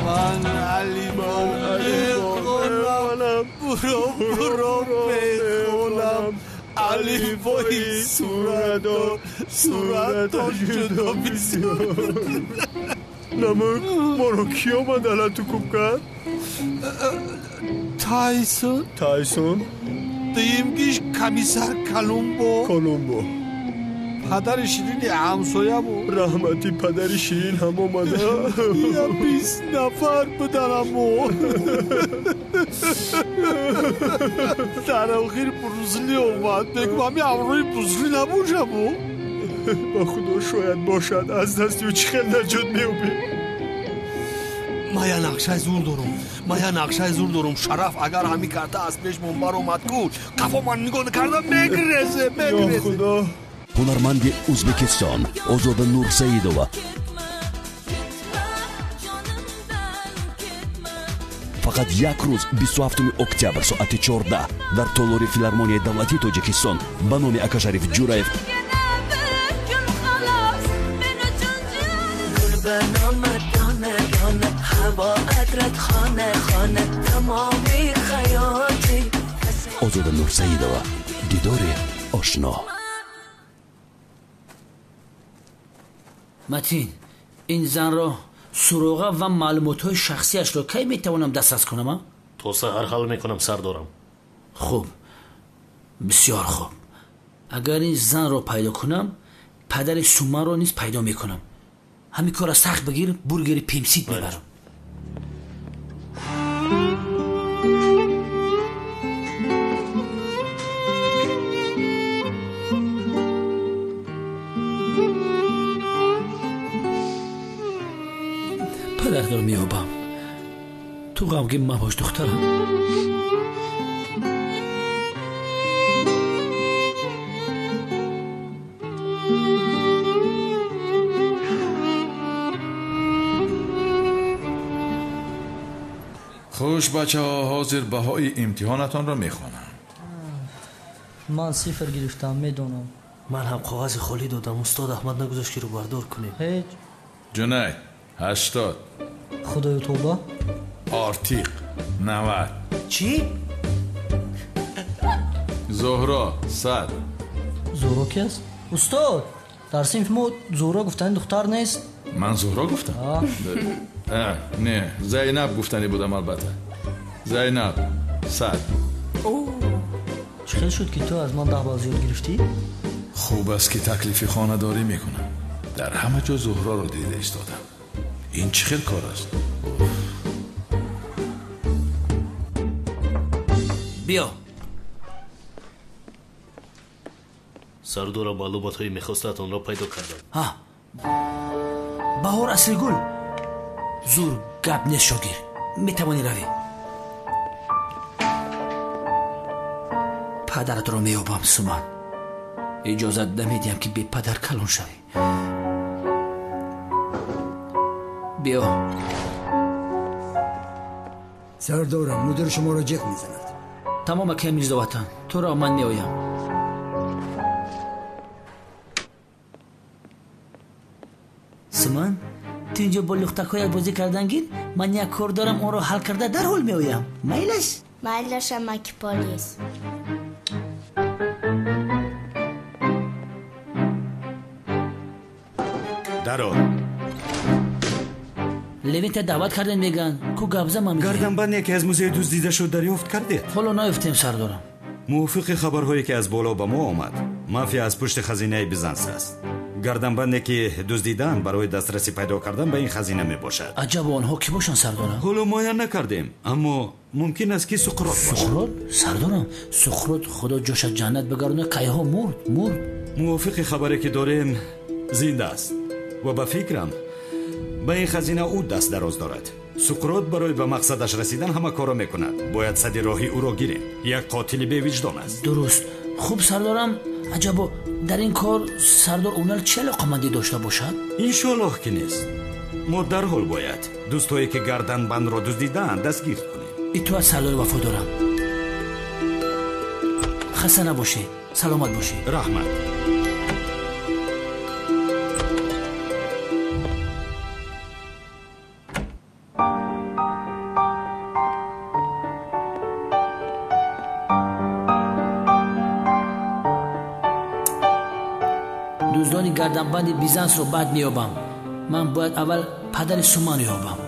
Speaker 15: Ман алибо мехонам, буро буро мехонам, алифбои суратдор, суратдор ҷудо бисёр.
Speaker 16: Намук, моро кӣ омад алату куб кард?
Speaker 15: Тайсон.
Speaker 16: Тайсон?
Speaker 15: Дуюмгиш комиссар Колумбо.
Speaker 16: Колумбо.
Speaker 15: Падари ширини ҳамсоя буд.
Speaker 16: Раҳмати падари ширин ҳам омада.
Speaker 15: Я 20 нафар буданамо. Дар охир Брусли омад. Мегӯм, ҳами ҳамроҳи Брусли набошаму.
Speaker 16: Ба худо, шояд бошад. Аз дасти ӯ чӣ хел наҷот меёбем?
Speaker 15: Ман я нақшаи зур дорум. Ман я нақшаи зур дорум. Шараф агар ҳамин карта аз пешмон баромад ку, қафо ман нигоҳ накарда мегрезе, мегрезе.
Speaker 16: Ё худо.
Speaker 17: Ҳунарманди Ӯзбекистон Озода Нурсаидова фақат як рӯз, 27 октябр, соати 14 дар толори филармонияи давлатии Тоҷикистон ба номи Акашариф Ҷураев. Озода Нурсаидова, дидори ошно.
Speaker 3: Матин, ин занро суроға ва маълумотҳои шахсиашро кай метавонам дастрас кунам?
Speaker 9: То саҳар ҳал мекунам, сардорам.
Speaker 3: Хуб, бисёр хуб. Агар ин занро пайдо кунам, падари Суманро низ пайдо мекунам. Ҳамин корро сахт бигир, бургери пемсит мебарам. Падаратро меёбам. Ту ғамгин мабош, духтарам.
Speaker 1: Хуш, бачаҳо, ҳозир баҳои имтиҳонатонро мехонам.
Speaker 18: Ман 0 гирифтам, медонам.
Speaker 9: Ман ҳам коғази холӣ додам. Устод Аҳмад нагузошт, ки рӯбардор кунем.
Speaker 18: Ҳеҷ.
Speaker 1: Ҷунайд, 80.
Speaker 18: Худоё, тавба.
Speaker 1: Артиқ, 90.
Speaker 6: Чӣ?
Speaker 1: Зуҳро, 100.
Speaker 18: Зуҳро ки аст? Устод, дар синфи мо Зуҳро гуфтани духтар нест.
Speaker 1: Ман Зуҳро гуфтам? Не, Зайнаб гуфтанӣ будам, албатта. Зайнаб, 100.
Speaker 18: Чӣ хел шуд, ки ту аз ман 10 балл зиёд гирифтӣ?
Speaker 1: Хуб аст, ки таклифи хонадорӣ мекунам. Дар ҳама ҷо Зуҳроро дида истодам. Ин чӣ хел кор аст?
Speaker 3: Биё.
Speaker 9: Сардора, маълумотҳои мехостаатонро пайдо кардам.
Speaker 3: Ҳа, Баҳор Аслигул. Зур гап нест, шогир. Метавонӣ равӣ. Падаратро меёбам, Суман. Иҷозат намедиҳам, ки бепадар калон шавӣ. Биё.
Speaker 19: Сардорам, мудир шуморо ҷеғ мезанад.
Speaker 3: Тамом, акай Мирзоватан, туро ман меоям. Суман, ту инҷо бо лухтакҳоят бозӣ кардан гир. Ман як кор дорам, онро ҳал карда дарҳол меоям. Майлаш?
Speaker 7: Майлаш, амаки полис.
Speaker 10: Даро.
Speaker 3: Левинта даъват кардем, мегӯянд. Ку гапза ман мегӯям.
Speaker 20: Гарданбанде, ки аз музей дуздида шуд, дарёфт кардед?
Speaker 3: Ҳоло наёфтем, сардорам.
Speaker 20: Мувофиқи хабарҳое, ки аз боло ба мо омад, мафия аз пушти хазинаи Бизанс аст. Гарданбанде ки дуздидаанд барои дастрасӣ пайдо кардан ба ин хазина мебошад.
Speaker 3: Аҷаб, онҳо кӣ бошанд, сардорам?
Speaker 20: Ҳоло муайян накардем, аммо мумкин аст ки Суқрот бошад.
Speaker 3: Суқрот? Сардорам, Суқрот худо ҷоша ҷаннат бигардонад, кайҳо мурд.
Speaker 20: Мувофиқи хабаре ки дорем, зинда аст ва ба фикрам ба ин хазина ӯ даст дароз дорад. Суқрот барои ба мақсадаш расидан ҳама корро мекунад. Бояд сади роҳи ӯро гирем. Як қотили бевиҷдон аст.
Speaker 3: Дуруст. Хуб, сардорам, аҷабо дар ин кор сардор Унал чӣ алоқамандӣ дошта бошад?
Speaker 20: Иншоаллоҳ ки нест. Мо дарҳол бояд дӯстҳое ки гарданбандро дуздидаанд дастгир кунем.
Speaker 3: Итоат сардори вафодорам. Хаста набошед, саломат бошед.
Speaker 20: Раҳмат.
Speaker 3: Дуздони гарданбанди Бизансро баъд меёбам. Ман бояд аввал падари Суман ёбам.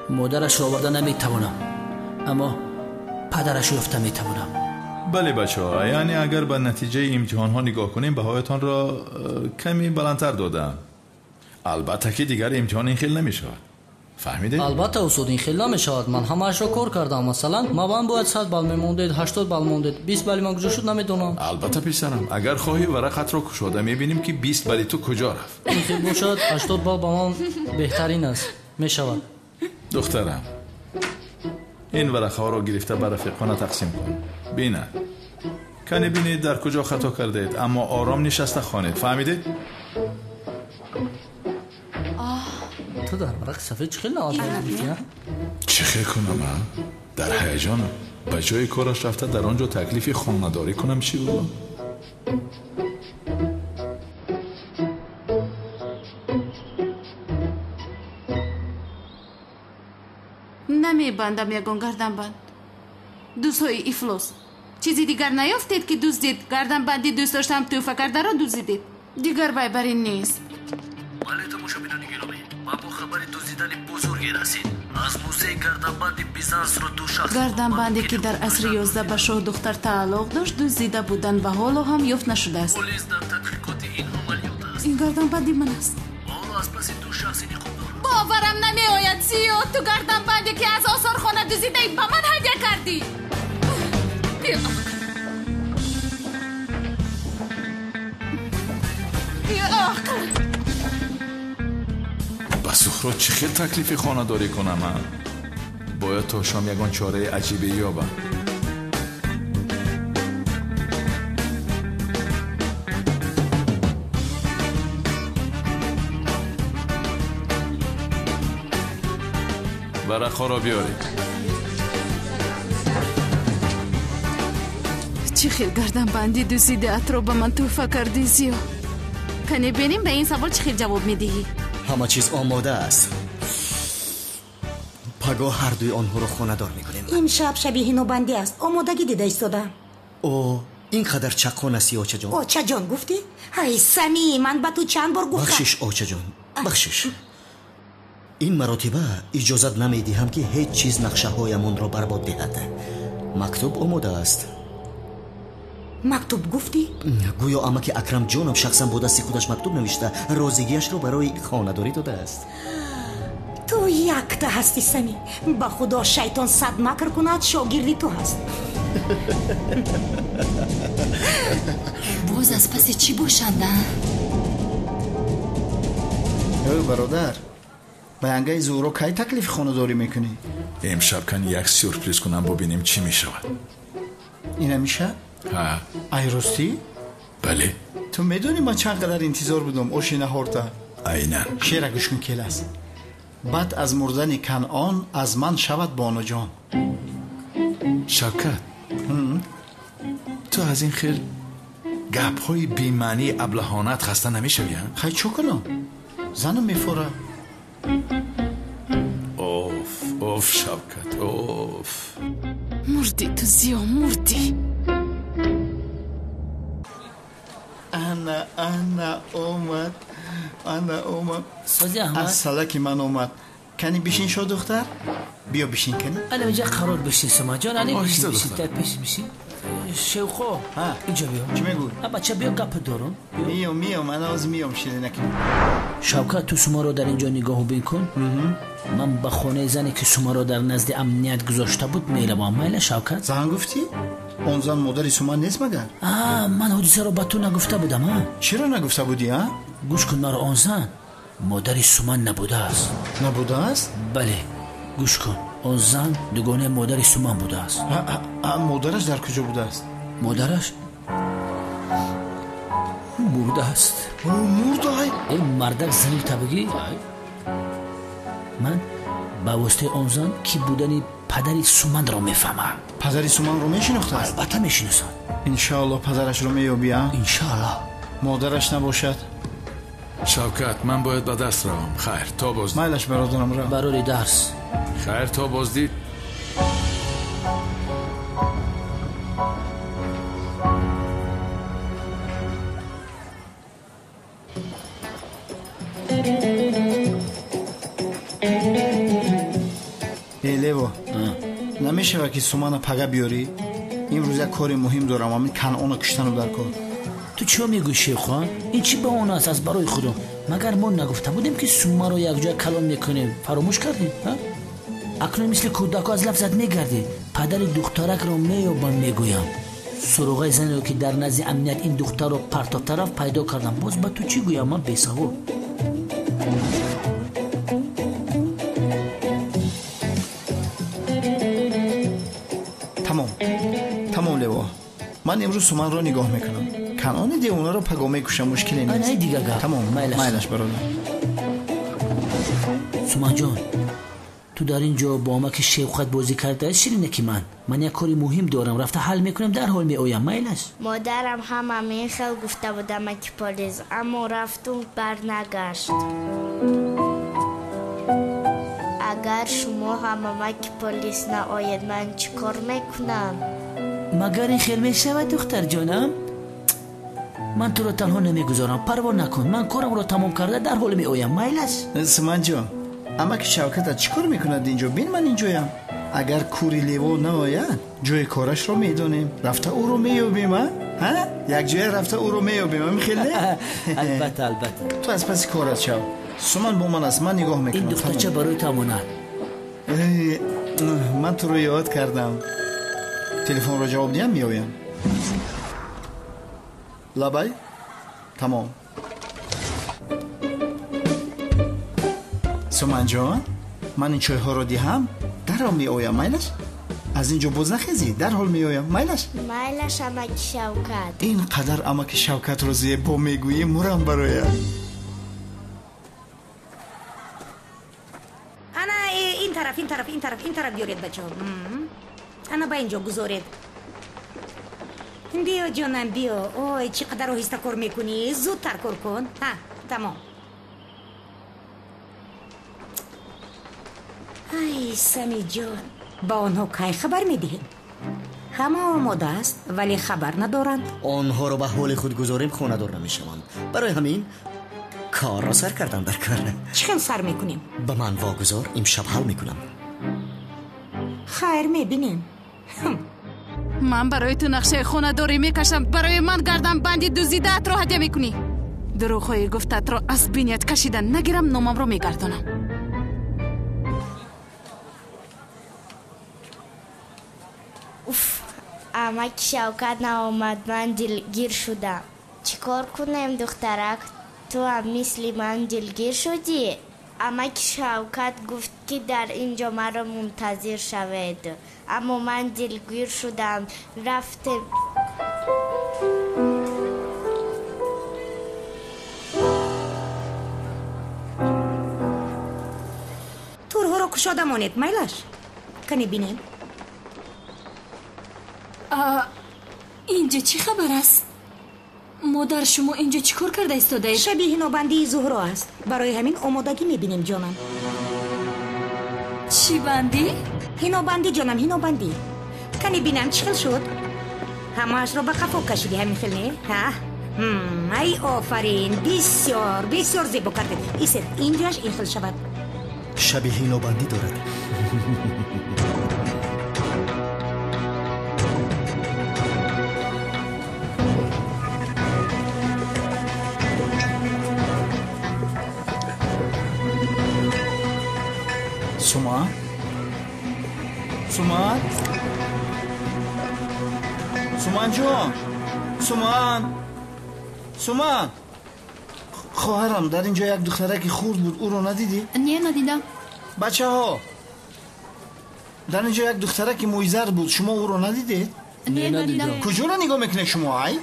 Speaker 3: Модарашро оварда наметавонам, аммо падарашро ёфта метавонам.
Speaker 1: Бале, бачаҳо, яъне агар ба натиҷаи имтиҳонҳо нигоҳ кунем, баҳоятонро каме баландтар додаам. Албатта ки дигар имтиҳон ин хел намешавад. Фаҳмидед?
Speaker 18: Албатта, устод, ин хел намешавад. Ман ҳамаашро кор кардам. Масалан, ман бояд 100 балл мемондед, 80 балл мондед, 20 балли ман куҷо шуд намедонам.
Speaker 1: Албатта, писарам, агар хоҳӣ варақатро кушода мебинем ки 20 балли ту куҷо рафт.
Speaker 18: Ин хел бошад, 80 балл ба ман беҳтарин аст. Мешавад.
Speaker 1: Духтарам, ин варақаҳоро гирифта ба рафиқона тақсим кун. Бина, кане бинед дар куҷо хато кардаед, аммо ором нишаста хонед. Фаҳмидед?
Speaker 18: Ту дар варақи сафед чӣ хел 90 балл гирифтӣ?
Speaker 1: Чӣ хел кунам, а? Дар ҳаяҷонам. Ба ҷои кораш рафта дар он ҷо таклифи хонадорӣ кунам чӣ буд?
Speaker 5: Намебандам ягон гарданбанд. Дӯстҳои ифлос, чизи дигар наёфтед ки дуздид? Гарданбанди дӯст доштам тӯҳфа кардаро дуздидед. Дигар вай бар ин нест.
Speaker 9: Бале, тамошобинони гиромӣ, ба мо хабари дуздидани бузурге расид. Аз музеи гарданбанди Бизансро ду шахс
Speaker 5: гарданбанде ки дар асри 11 ба шоҳдухтар тааллуқ дошт дуздида буданд ва ҳоло ҳам ёфт нашудааст.
Speaker 9: Полис дар тадқиқоти ин амалиёт аст.
Speaker 5: Ин гарданбанди ман аст.
Speaker 9: Ва ҳоло аз паси ду шахси ниқобдор.
Speaker 5: Боварам намеояд, Зиё, ту гарданбанде ки аз осорхона дуздидаӣ ба ман ҳадя кардӣ. Беақл.
Speaker 1: Ба Сухрот чӣ хел таклифи хонадорӣ кунам? Бояд то шом ягон чораи аҷибе ёбам. Варақҳоро биёред.
Speaker 5: Чӣ хел гарданбанди дуздидаатро ба ман тӯҳфа кардӣ, Зиё? Кане бинем ба ин савол чӣ хел ҷавоб медиҳӣ.
Speaker 6: Ҳама чиз омода аст. Пагоҳ ҳардуи онҳоро хонадор мекунем.
Speaker 2: Имшаб шаби ҳинобандӣ аст. Омодагӣ дида истода.
Speaker 6: О, ин қадар чаққон астӣ, очаҷон.
Speaker 2: Очаҷон гуфтӣ? Ҳай, Самӣ, ман ба ту чанд бор гуфтам.
Speaker 6: Бахшиш, очаҷон, бахшиш. Ин маротиба иҷозат намедиҳам ки ҳеҷ чиз нақшаҳоямонро барбод диҳад. Мактуб омода аст.
Speaker 2: Мактуб гуфтӣ?
Speaker 6: Гӯё амаки Акрамҷонам шахсан бо дасти худаш мактуб навишта розигиашро барои хонадорӣ додааст.
Speaker 2: Ту якта ҳастӣ, Самӣ. Ба худо шайтон сад макр кунад, шогирди ту ҳаст.
Speaker 5: Боз аз паси чӣ бошанд, а?
Speaker 12: Эй бародар, ба янгаи Зуҳро кай таклифи хонадорӣ мекунӣ?
Speaker 1: Имшаб кани як сюрприз кунам, бубинем чӣ мешавад.
Speaker 12: Ина мешавад?
Speaker 1: Ҳа.
Speaker 12: Ай ростӣ?
Speaker 1: Бале.
Speaker 12: Ту медонӣ ман чанд қадар интизор будам оши наҳорта?
Speaker 1: Айнан.
Speaker 12: Шеъра гӯш кун, келас. Баъд аз мурдани Канъон аз ман шавад бонуҷон.
Speaker 1: Шавкат, ту аз ин хел гапҳои бемаънии аблаҳонат хаста намешавӣ?
Speaker 12: Хай, чӣ кунам? Занам мефора.
Speaker 1: Оф, оф, Шавкат, оф.
Speaker 5: Мурдӣ ту, Зиё, мурдӣ.
Speaker 12: Ана, ана омад, ана омад.
Speaker 3: Сози Аҳмад.
Speaker 12: Аз салаки ман омад. Кани бишин, шоҳдухтар? Биё бишин, кани.
Speaker 3: Ана инҷа қарор бишин, Сумаҷон, ани бишин, бишин, дар пеш бишин. Шевқо, инҷо биё.
Speaker 12: Чӣ мегӯй?
Speaker 3: Бача, биё, гап дорам.
Speaker 12: Миём, миём, ман ҳозир миём, ширинаки.
Speaker 3: Шавкат, ту Сумаро дар инҷо нигоҳубин кун. Ман ба хонаи зане, ки Сумаро дар назди амният гузошта буд, меравам. Майла, Шавкат?
Speaker 12: Зан гуфтӣ? Он зан модари Суман нест магар?
Speaker 3: Ман ҳодисаро ба ту нагуфта будам, а?
Speaker 12: Чиро нагуфта будӣ, а?
Speaker 3: Гӯш кун маро, он зан модари Суман набудааст.
Speaker 12: Набудааст?
Speaker 3: Бале, гӯш кун, он зан дугонаи модари Суман будааст.
Speaker 12: Модараш дар куҷо будааст?
Speaker 3: Модараш мурдааст.
Speaker 12: Мурда?
Speaker 3: Э, мардак, зани табигӣ. Ман ба воситаи он зан ки будани падари Суманро мефаҳмам.
Speaker 12: Падари Суманро мешинохтааст?
Speaker 3: Албатта мешиносам.
Speaker 12: Иншаалло падарашро меёбӣ, а?
Speaker 3: Иншаалло.
Speaker 12: Модараш набошад?
Speaker 1: Шавкат, ман бояд ба дарс равам. Хайр, то боздид.
Speaker 12: Майлаш, бародарам, рав.
Speaker 3: Барори дарс.
Speaker 1: Хайр, то боздид.
Speaker 12: Э, Лево, намешавад ки Сумана пага биёрӣ? Имрӯз як кори муҳим дорам, ҳамин Канъоно куштану дар кор.
Speaker 3: Ту чиё мегӯӣ, Шевхон? Ин чӣ баҳона аст аз барои худо? Магар мо нагуфта будем, ки Сумаро якҷоя калон мекунем? Фаромӯш кардем? Акнун мисли кӯдако аз лафзат мегардӣ. Падари духтаракро меёбам, мегӯям. Суроғаи занеро, ки дар назди амният ин духтарро партофта рафт, пайдо кардам. Боз ба ту чӣ гӯям, ман бесавод?
Speaker 12: Тамом, тамом, Лево, ман имрӯз Суманро нигоҳ мекунам. Канъони девонаро паго мекушам, мушкиле нест.
Speaker 3: Ана дига гап.
Speaker 12: Тамом, майлаш, бародар.
Speaker 3: Суманҷон, ту дар ин ҷо бо амаки Шевқат бозӣ кардаи, ширинаки ман. Ман як кори муҳим дорам, рафта ҳал мекунам, дарҳол меоям, майлаш?
Speaker 7: Модарам ҳам ҳамин хел гуфта буд, амаки полис, аммо рафту барнагашт. Агар шумо ҳам, амаки полис, наоед, ман чӣ кор мекунам?
Speaker 3: Магар ин хел мешавад, духтарҷонам? Ман туро танҳо намегузорам, парво накун. Ман корамро тамом карда дарҳол меоям, майлаш?
Speaker 12: Суманҷон, амаки Шавкатат чӣ кор мекунад инҷо? Бин, ман инҷоям. Агар кури Лево наояд, ҷои корашро медонем, рафта ӯро меёбем. А якҷоя рафта ӯро меёбем, ҳамин хел не?
Speaker 3: Албатта, албатта.
Speaker 12: Ту аз паси корат шав, Суман бо ман аст, ман нигоҳ мекунам.
Speaker 3: Ин духтарча барои ту амонат.
Speaker 12: Ман туро ёд кардам. Телефонро ҷавоб диҳам, меоям. Лабай, тамом. Суманҷон, ман ин чойҳоро диҳам, дарҳол меоям, майлаш? Аз ин ҷо боз нахезӣ, дарҳол меоям, майлаш?
Speaker 7: Майлаш, амаки Шавкат.
Speaker 12: Ин қадар амаки Шавкатро зебо мегӯӣ, мурам бароям.
Speaker 2: Ана ин тараф, ин тараф, ин тараф, ин тараф биёред, бачаҳо. Ана ба ин ҷо гузоред. Биё, ҷонам, биё. Ой, чӣ қадар оҳиста кор мекунӣ, зудтар кор кун. Ҳа, тамом. Ай, Самиҷон, ба онҳо кай хабар медиҳем? Ҳама омода аст, вале хабар надоранд.
Speaker 6: Онҳоро ба ҳоли худ гузорем, хонадор намешаванд. Барои ҳамин корро сар кардам дар кор.
Speaker 2: Чӣ хел сар мекунем?
Speaker 6: Ба ман вогузор, имшаб ҳал мекунам.
Speaker 2: Хайр, мебинем.
Speaker 5: Ман барои ту нақшаи хонадорӣ мекашам. Барои ман гарданбанди дуздидаатро ҳадя мекунӣ. Дурӯғҳои гуфтаатро аз биният кашида нагирам, номамро мегардонам.
Speaker 7: Уф, амаки Шавкат наомад, ман дилгир шудам. Чӣ кор кунем, духтарак? Ту ҳам мисли ман дилгир шудӣ? Амаки Шавкат гуфт, ки дар ин ҷо маро мунтазир шавед, аммо ман дилгир шудам. Рафтем.
Speaker 2: Турҳоро кушода монед, майлаш? Кане бинем.
Speaker 21: Инҷо чӣ хабар аст? Модар, шумо инҷо чӣ кор карда истодаед?
Speaker 2: Шаби ҳинобандии Зуҳро аст, барои ҳамин омодагӣ мебинем, ҷонам.
Speaker 21: Чӣ бандӣ?
Speaker 2: Ҳинобандӣ, ҷонам, ҳинобандӣ. Кане бинам, чӣ хел шуд? Ҳамаашро ба қафо кашидӣ, ҳамин хел не? Ҳа, ай, офарин, бисёр бисёр зебо кардед. Исед, инҷоаш ин хел шавад.
Speaker 6: Шаби ҳинобандӣ дорад.
Speaker 12: Суман? Суман? Суманҷон! Суман! Суман! Хоҳарам, дар ин ҷо як духтараки хурд буд, ӯро надидӣ?
Speaker 21: Не, надидам.
Speaker 12: Бачаҳо, дар ин ҷо як духтараки мӯйзард буд, шумо ӯро надидед?
Speaker 21: Не, надидам.
Speaker 12: Куҷоро нигоҳ мекунед шумо, ай?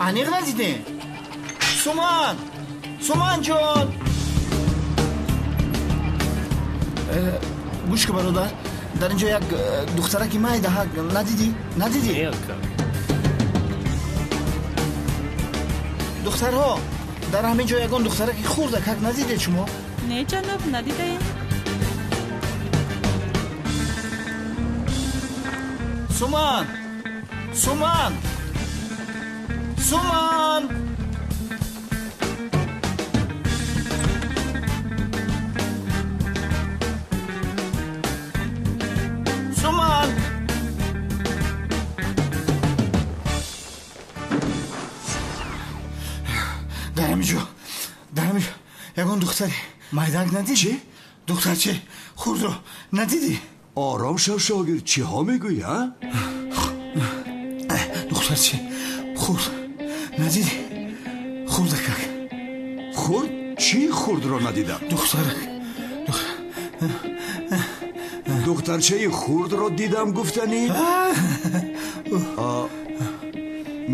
Speaker 12: Аниқ надидем? Суман! Суманҷон! Гӯш кун, бародар, дар ин ҷо як духтараки майдаҳак надидӣ? Надидӣ? Духтарҳо, дар ҳамин ҷо ягон духтараки хурдакак надидед шумо?
Speaker 14: Не, ҷаноб, надидаем.
Speaker 12: Суман! Суман! Суман! Суман! Дар ҳамин ҷо, дар ҳамин ҷо ягон духтари майдак надидӣ? Чӣ? Духтарчи хурдро надидӣ?
Speaker 10: Ором шав, шогирд, чиҳо мегӯӣ, а?
Speaker 12: Духтарчи хурд надидӣ? Хурдакак.
Speaker 10: Хурд? Чӣ хурдро надидам?
Speaker 12: Духтарак.
Speaker 10: Духтарчаи хурдро дидам гуфтанӣ?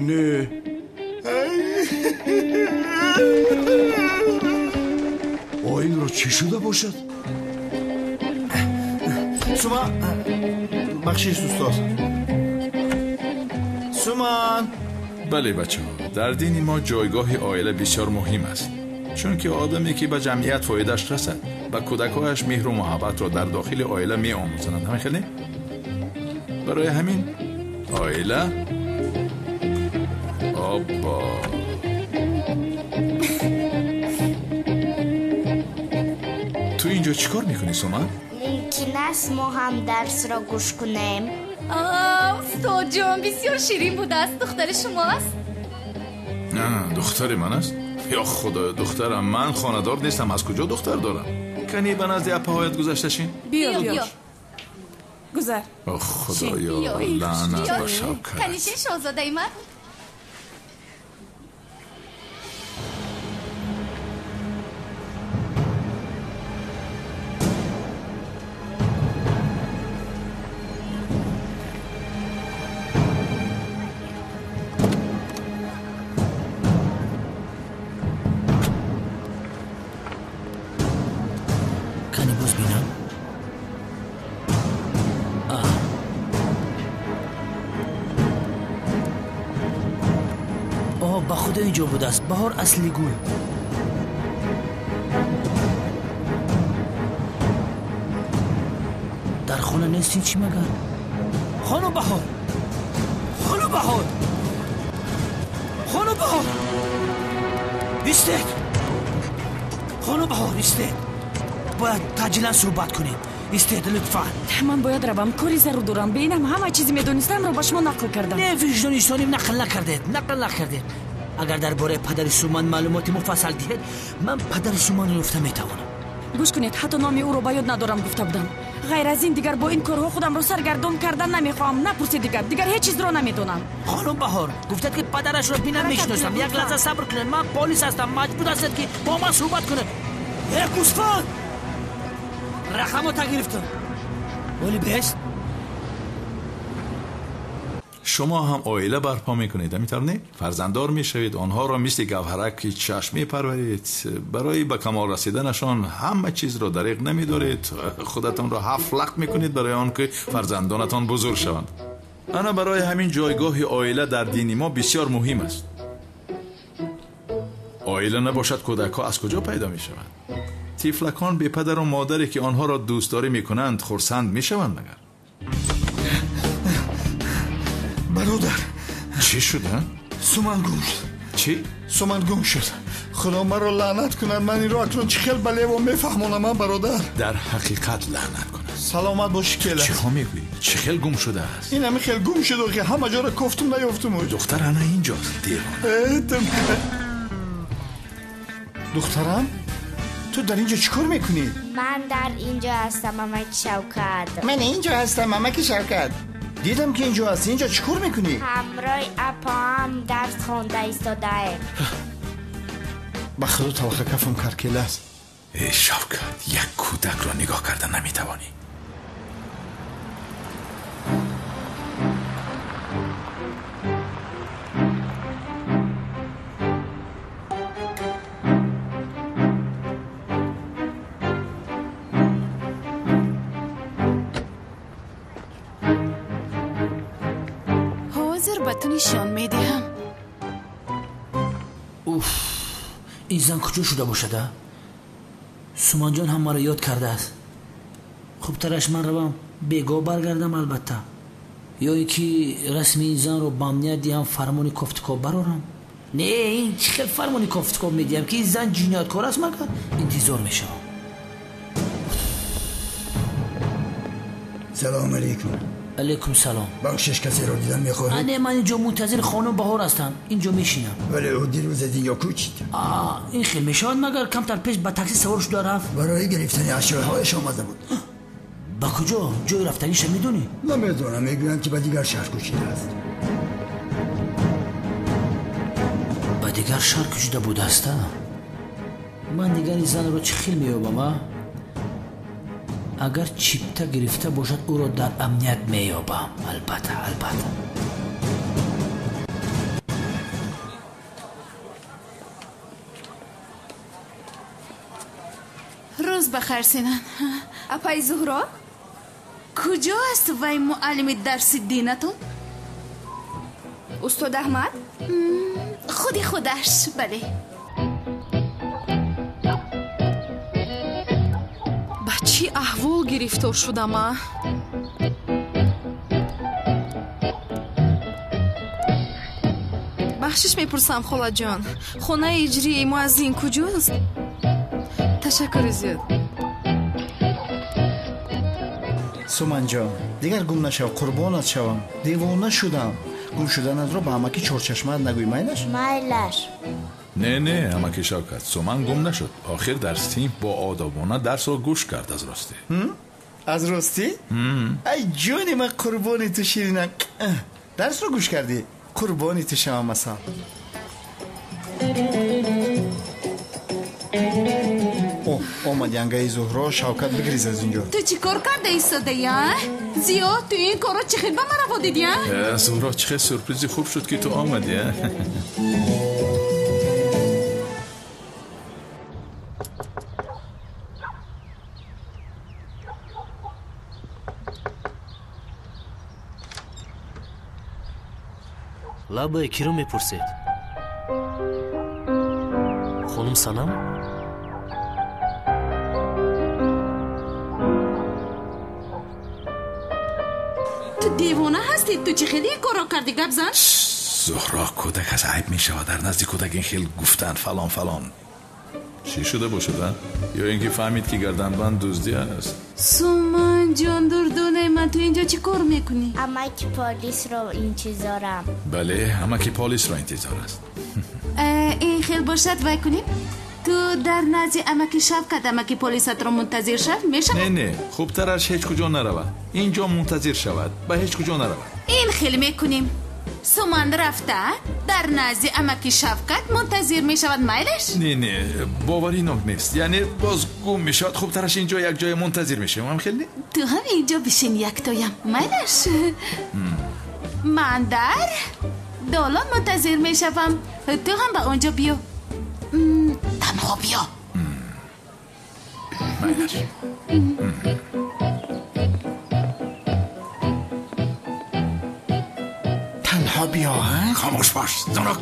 Speaker 10: Не. Оинро чӣ шуда бошад?
Speaker 12: Суман, бахшиш, устод. Суман!
Speaker 1: Бале, бачаҳо, дар дини мо ҷойгоҳи оила бисёр муҳим аст, чунки одаме ки ба ҷамъият фоидааш расад, ба кӯдакҳояш меҳру муҳаббатро дар дохили оила меомӯзонад. Ҳамин хеле? Барои ҳамин оила оббо. Ту инҷо чӣ кор мекунӣ, Суман?
Speaker 7: Мумкин аст мо ҳам дарсро гӯш кунем?
Speaker 21: Устодҷон, бисёр ширин будааст. Духтари шумо аст?
Speaker 1: На, духтари ман аст? Ё худоё, духтарам, ман хонадор нестам, аз куҷо духтар дорам? Кани ба назди апаҳоят гузашта шин?
Speaker 14: Биё, биё. Гузар.
Speaker 1: О худоё, лаънат ба Шавкат.
Speaker 21: Кани шин, шоҳзодаи ман.
Speaker 3: Ба худо инҷо будааст. Баҳор асли гул. Дар хона нестин чӣ магар? Хонум Баҳор! Хонум Баҳор! Хонум Баҳор! Истед! Хонум Баҳор, истед! Бояд таъҷилан суҳбат кунем. Истед, лутфан.
Speaker 5: Ман бояд равам, кори зарур дорам. Бе инам ҳама чизи медонистамро ба шумо нақл кардам.
Speaker 3: Не, виҷдони солим нақл накардед, нақл накардед. Агар дар бораи падари Суман маълумоти муфассал диҳед, ман падари Суманро ёфта метавонам.
Speaker 5: Гӯш кунед, ҳатто номи ӯро ба ёд надорам гуфта будам. Ғайр аз ин дигар бо ин корҳо худамро саргардон кардан намехоҳам. Напурсед дигар, дигар ҳеҷ чизро намедонам.
Speaker 3: Хонум Баҳор, гуфтед ки падарашро бинам мешиносам. Як лаҳза сабр кунед, ман полис ҳастам, маҷбур ҳастед ки бо ман суҳбат кунед. Э, гӯсфанд! Рақамро гирифтам. Оли бест?
Speaker 1: Шумо ҳам оила барпо мекунед, ҳамин тавр не? Фарзанддор мешавед, онҳоро мисли гавҳараки чашм мепарваред, барои ба камол расиданашон ҳама чизро дариқ намедоред, худатонро ҳафт лақ мекунед барои он ки фарзандонатон бузург шаванд. Ана барои ҳамин ҷойгоҳи оила дар дини мо бисёр муҳим аст. Оила набошад, кӯдакҳо аз куҷо пайдо мешаванд? Тифлакон бепадару модаре ки онҳоро дӯстдорӣ мекунанд хурсанд мешаванд магар?
Speaker 12: Бародар,
Speaker 1: чӣ шуд?
Speaker 12: Суман гум шуд.
Speaker 1: Чӣ?
Speaker 12: Суман гум шуд. Худо маро лаънат кунад, ман инро акнун чӣ хел ба лево мефаҳмонам, бародар?
Speaker 1: Дар ҳақиқат лаънат кунад.
Speaker 12: Саломат бошӣ, кела.
Speaker 1: Чиҳо мегӯӣ? Чӣ хел гум шудааст?
Speaker 12: Ин ҳамин хел гум шуд, ки ҳама ҷоро кофтум, наёфтум.
Speaker 1: Духтар ана инҷост, девона.
Speaker 12: Духтарам? Ту дар инҷо чӣ кор мекунӣ?
Speaker 7: Ман дар инҷо ҳастам, амаки Шавкат.
Speaker 12: Ман инҷо ҳастам, амаки Шавкат. Дидам ки инҷо ҳастӣ. Инҷо чӣ кор мекунӣ?
Speaker 7: Ҳамроҳи апаам дарс хонда истодаем.
Speaker 12: Ба худо талха кафам каркела аст.
Speaker 1: Э Шавкат, як кӯдакро нигоҳ карда наметавонӣ.
Speaker 5: Ҳозир ба ту нишон медиҳам.
Speaker 3: Уф, ин зан куҷо шуда бошад, а? Суманҷон ҳам маро ёд кардааст. Хубтараш ман равам, бегоҳ баргардам албатта. Ё ин ки расми ин занро ба амният диҳам, фармони кофтукоб барорам. Не, ин чӣ хел фармони кофтукоб медиҳам, ки ин зан ҷинояткор аст, магар интизор мешавам.
Speaker 19: Салом алейкум.
Speaker 3: Алейкум салом.
Speaker 19: Бахшиш, касеро дидан мехоҳед?
Speaker 3: Не, ман инҷо мунтазири хонум Баҳор ҳастам. Инҷо мешинам.
Speaker 19: Вале ӯ дирӯз аз инҷо кӯчид.
Speaker 3: Ин хел мешавад, магар камтар пеш ба такси савор шуда рафт.
Speaker 19: Барои гирифтани ашёҳояш омада буд.
Speaker 3: Ба куҷо? Ҷои рафтаниша медонӣ?
Speaker 19: Намедонам, мегӯянд ки ба дигар шаҳр кӯчидааст.
Speaker 3: Ба дигар шаҳр кӯчида будааст, а? Ман дигар ин занро чӣ хел меёбам, а? Агар чипта гирифта бошад, ӯро дар амният меёбам. Албатта, албатта.
Speaker 5: Рӯз ба хайр, Синан.
Speaker 11: Апаи Зуҳро?
Speaker 5: Куҷо аст вай муаллими дарси динатон?
Speaker 11: Устод Аҳмад?
Speaker 5: Худи худаш, бале.
Speaker 11: Ба чӣ аҳвол гирифтор шудам, а? Бахшиш мепурсам, холаҷон. Хонаи иҷрии муаззин куҷост? Ташаккури зиёд.
Speaker 12: Суманҷон, дигар гум нашав, қурбонат шавам. Девона шудам. Гум шуданатро ба амаки Чорчашмаат нагӯй, майлаш?
Speaker 7: Майлаш.
Speaker 1: Не, не, амаки Шавкат, Суман гум нашуд. Охир дар синф бо одобона дарсро гӯш кард аз ростӣ.
Speaker 12: Аз ростӣ? Ай ҷони ман, қурбони ту ширинам. Дарсро гӯш кардӣ? Қурбони ту шавам, асал. Омад янгаи Зуҳро. Шавкат, бигриз аз инҷо.
Speaker 5: Ту чӣ кор карда истодаи, а? Зиё, ту ин корро чӣ хел ба ман раво дидӣ, а?
Speaker 1: Зуҳро, чӣ хел сюрпризи хуб шуд, ки ту омадӣ, а?
Speaker 9: Лабае киро мепурсед? Хонум Санам?
Speaker 5: Ту девона ҳастӣ? Ту чӣ хеле ин корро кардӣ, гап зан?
Speaker 1: Зуҳро, кӯдак аз айб мешавад. Дар назди кӯдак ин хел гуфтан фалон фалон. Чӣ шуда бошад, а? Ё ин ки фаҳмид, ки гарданбанд дуздӣ аст?
Speaker 5: Суманҷон, дурдонаи ман, ту инҷо чӣ кор мекунӣ?
Speaker 7: Амаки полисро интизорам.
Speaker 1: Бале, амаки полисро интизор аст.
Speaker 5: Ин хел бошад, вай кунем? Ту дар назди амаки Шавкат амаки полисатро мунтазир шав, мешавад?
Speaker 1: Не, не, хубтараш ҳеҷ куҷо наравад. Инҷо мунтазир шавад, ба ҳеҷ куҷо наравад.
Speaker 5: Ин хел мекунем. Суман рафта дар назди амаки Шавкат мунтазир мешавад, майлаш?
Speaker 1: Не, не, боваринок нест. Яъне боз гум мешавад. Хубтараш инҷо як ҷое мунтазир мешавем, ҳам хел не?
Speaker 5: Ту ҳам инҷо бишин яктоям, майлаш? Ман дар долон мунтазир мешавам. Ту ҳам ба он ҷо биё. Танҳо биё.
Speaker 1: Майлаш.
Speaker 12: Танҳо биё, ҳа?
Speaker 1: Хомӯш бош, Зуҳро.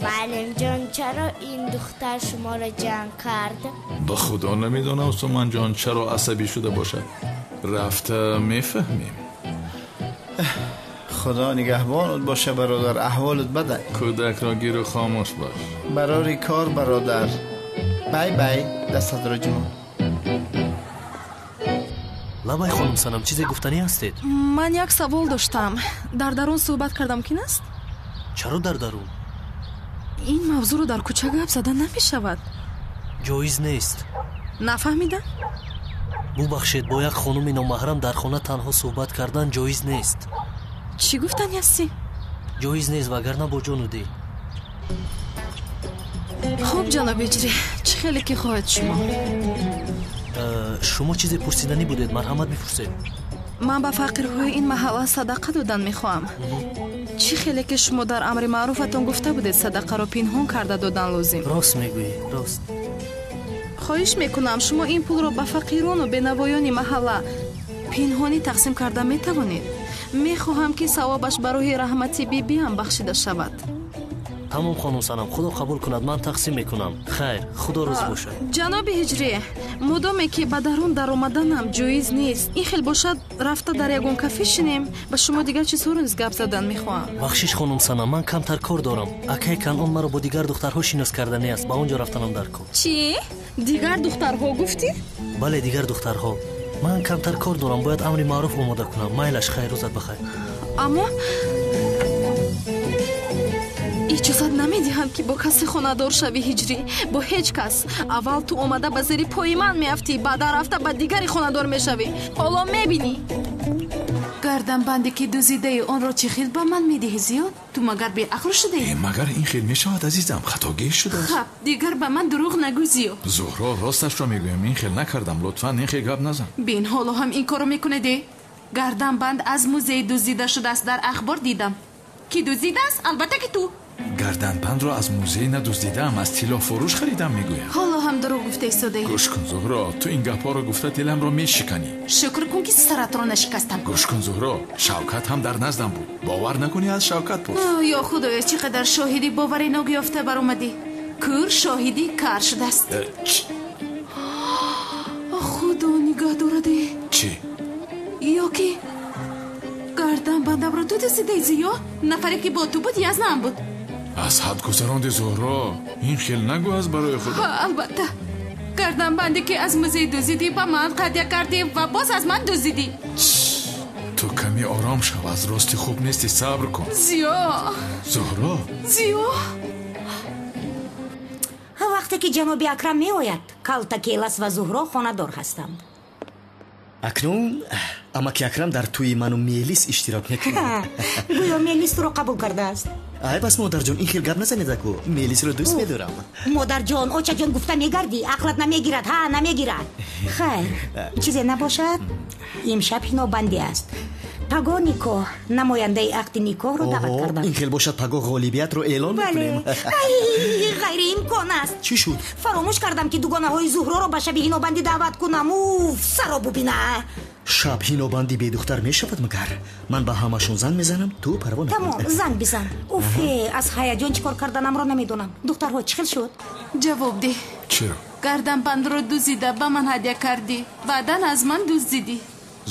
Speaker 7: Муаллимҷон, чаро ин духтар шуморо ҷанг кард?
Speaker 1: Ба худо намедонам, Суманҷон, чаро асабӣ шуда бошад. Рафта мефаҳмем.
Speaker 12: Худо нигаҳбонат боша, бародар. Аҳволат бада.
Speaker 1: Кӯдакро гиру хомӯш бош.
Speaker 12: Барори кор, бародар. Бай бай, дастатро ҷумъ.
Speaker 9: Лабай хонум Санам, чизе гуфтанӣ ҳастед?
Speaker 11: Ман як савол доштам. Дар дарун суҳбат карда мумкин аст?
Speaker 9: Чаро дар дарун?
Speaker 5: Ин мавзӯъро дар кӯча гап зада намешавад.
Speaker 9: Ҷоиз нест.
Speaker 5: Нафаҳмидам.
Speaker 9: Бубахшед, бо як хонуми номаҳрам дар хона танҳо суҳбат кардан ҷоиз нест.
Speaker 5: Чӣ гуфтани ҳастӣ?
Speaker 9: Ҷоиз нест, вагарна бо ҷону дил.
Speaker 5: Хуб, ҷаноби Ҳиҷрӣ, чӣ хеле ки хоҳед шумо.
Speaker 9: Шумо чизе пурсиданӣ будед, марҳамат бипурсед.
Speaker 5: Ман ба фақирҳои ин маҳалла садақа додан мехоҳам. Чӣ хеле ки шумо дар амри маъруфатон гуфта будед, садақаро пинҳон карда додан лозим.
Speaker 9: Рост мегӯӣ, рост.
Speaker 5: Хоҳиш мекунам, шумо ин пулро ба фақирону бенавоёни маҳалла пинҳонӣ тақсим карда метавонед. Мехоҳам, ки савобаш ба рӯҳи раҳмати бибиам бахшида шавад.
Speaker 9: Тамом, хонум Санам, худо қабул кунад, ман тақсим мекунам. Хайр, худо розӣ бошад.
Speaker 5: Ҷаноби Ҳиҷрӣ, мудоме ки ба дарун даромаданам ҷоиз нест, ин хел бошад, рафта дар ягон кафе шинем. Ба шумо дигар чизҳоро низ гап задан мехоҳам.
Speaker 9: Бахшиш, хонум Санам, ман камтар кор дорам. Акай Канъон маро бо дигар духтарҳо шинос карданӣ аст, ба он ҷо рафтанам дар кор.
Speaker 5: Чӣ? Дигар духтарҳо гуфтӣ?
Speaker 9: Бале, дигар духтарҳо. Ман камтар кор дорам, бояд амри маъруф омода кунам. Майлаш, хайр, рӯзат бахайр.
Speaker 5: Аммо иҷозат намедиҳам, ки бо касе хонадор шавӣ, Ҳиҷрӣ, бо ҳеҷ кас. Аввал ту омада ба зери пои ман меафтӣ, баъдан рафта ба дигари хонадор мешавӣ. Ҳоло мебинӣ. Гарданбанде ки дуздидаи онро чӣ хел ба ман медиҳӣ, Зиёд? Ту магар беақл шудаӣ?
Speaker 1: Магар ин хел мешавад, азизам? Хатогӣ шудааст.
Speaker 5: Хаб, дигар ба ман дурӯғ нагӯ, Зиёд.
Speaker 1: Зуҳро, росташро мегӯям, ин хел накардам. Лутфан ин хел гап назан.
Speaker 5: Бин, ҳоло ҳам ин корро мекунедӣ. Гарданбанд аз музей дуздида шудааст, дар ахбор дидам. Ки дуздидааст? Албатта ки ту.
Speaker 1: Гарданбандро аз музей надуздидаам, аз тиллофурӯш харидам, мегӯям.
Speaker 5: Ҳоло ҳам дурӯғ гуфта истодаӣ.
Speaker 1: Гӯш кун, Зуҳро, ту ин гапҳоро гуфта диламро мешиканӣ.
Speaker 5: Шукр кун, ки саратро нашикастам.
Speaker 1: Гӯш кун, Зуҳро, Шавкат ҳам дар наздам буд. Бовар накунӣ, аз Шавкат пурс.
Speaker 5: Ё худоё, чӣ қадар шоҳиди боваринок ёфта баромадӣ. Кӯр шоҳиди кар шудааст. Худо нигаҳ дораде.
Speaker 1: Чӣ?
Speaker 5: Ё ки гарданбандамро ту дуздидаӣ, Зиё? Нафаре ки бо ту буд, язнаам буд.
Speaker 1: Аз ҳад гузаронди, Зуҳро, ин хел нагӯ аз барои худо.
Speaker 5: Албатта, гарданбанде ки аз музей дуздидӣ, ба ман ҳадя кардӣ ва боз аз ман дуздидӣ.
Speaker 1: Ту каме ором шав, аз рости хуб нестӣ, сабр кун.
Speaker 5: Зиё,
Speaker 1: Зуҳро.
Speaker 5: Зиё.
Speaker 2: Вақте ки ҷаноби Акрам меояд, Калтакелас ва Зуҳро хонадор ҳастанд.
Speaker 6: Акнун амаки Акрам дар тӯи ману Мелис иштирок мекунад.
Speaker 2: Гӯё Мелис туро қабул кардааст.
Speaker 6: Ай бас, модарҷон, ин хел гап назанед аку. Мелисро дӯст медорам.
Speaker 2: Модарҷон, очаҷон гуфта мегардӣ, ақлат намегирад, ҳа, намегирад. Хайр, чизе набошад, имшаб ҳинобандӣ аст. Пагоҳ никоҳ, намояндаи ақди никоҳро даъват кардам.
Speaker 6: Ин хел бошад, пагоҳ ғолибиятро эълон мекунем.
Speaker 2: Ай, ғайриимкон аст.
Speaker 6: Чӣ шуд?
Speaker 2: Фаромӯш кардам, ки дугонаҳои Зуҳроро ба шаби ҳинобандӣ даъват кунам. Уф, саро бубина.
Speaker 6: Шаб ҳинобандӣ бедухтар мешавад магар? Ман ба ҳамашон занг мезанам, ту парво накун.
Speaker 2: Тамом, занг бизан. Уфе, аз ҳаяҷон чӣ кор карданамро намедонам. Духтарҳо, чӣ хел шуд?
Speaker 5: Ҷавоб деҳ.
Speaker 1: Чиро?
Speaker 5: Гарданбандро дуздида ба ман ҳадя кардӣ, баъдан аз ман дуздидӣ.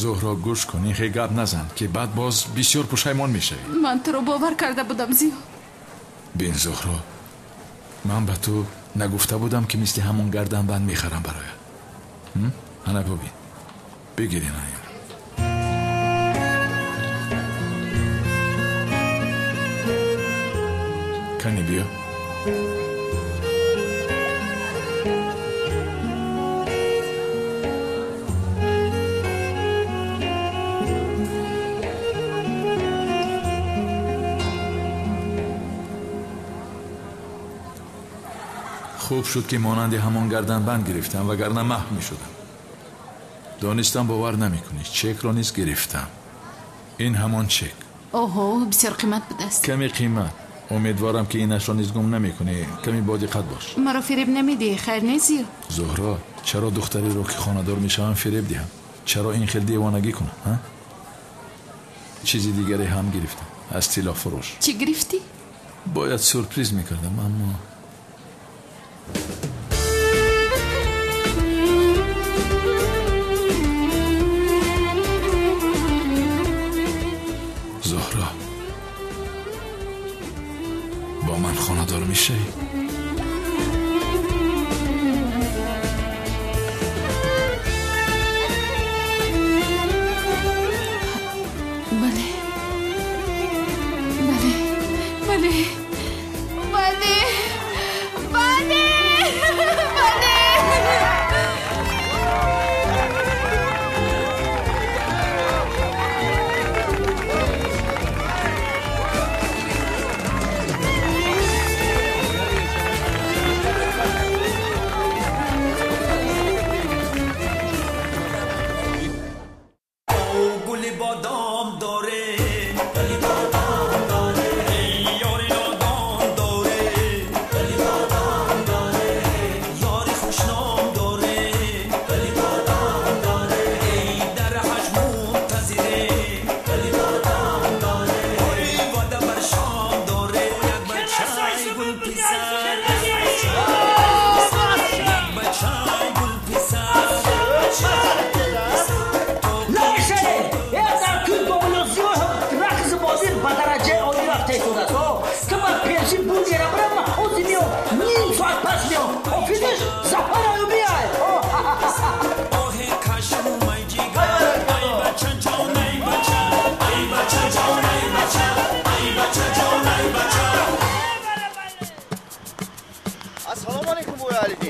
Speaker 1: Зуҳро, гӯш кун, ин хел гап назан, ки баъд боз бисёр пушаймон мешавӣ.
Speaker 5: Ман туро бовар карда будам, Зиё.
Speaker 1: Бин, Зуҳро, ман ба ту нагуфта будам, ки мисли ҳамон гарданбанд мехарам бароят. Ана бубин, бигир ина. Кани биё. Хуб шуд, ки монанди ҳамон гарданбанд гирифтам, вагарна маҳв мешудам. Донистам бовар намекунӣ, чекро низ гирифтам. Ин ҳамон чек.
Speaker 5: Оҳо, бисёр қимат будааст.
Speaker 1: Каме қимат. Умедворам, ки инашро низ гум намекунӣ. Каме бодиққат бош.
Speaker 5: Маро фиреб намедиҳӣ, хайр не, Зиё?
Speaker 1: Зуҳро, чаро духтареро, ки хонадор мешавам, фиреб диҳам? Чаро ин хел девонагӣ кунам, ҳа? Чизи дигаре ҳам гирифтам аз тиллофурӯш.
Speaker 5: Чӣ гирифтӣ?
Speaker 1: Бояд сюрприз мекардам, аммо Зуҳро, бо ман хонадор мешавӣ?
Speaker 5: Бале, бале, бале, бале.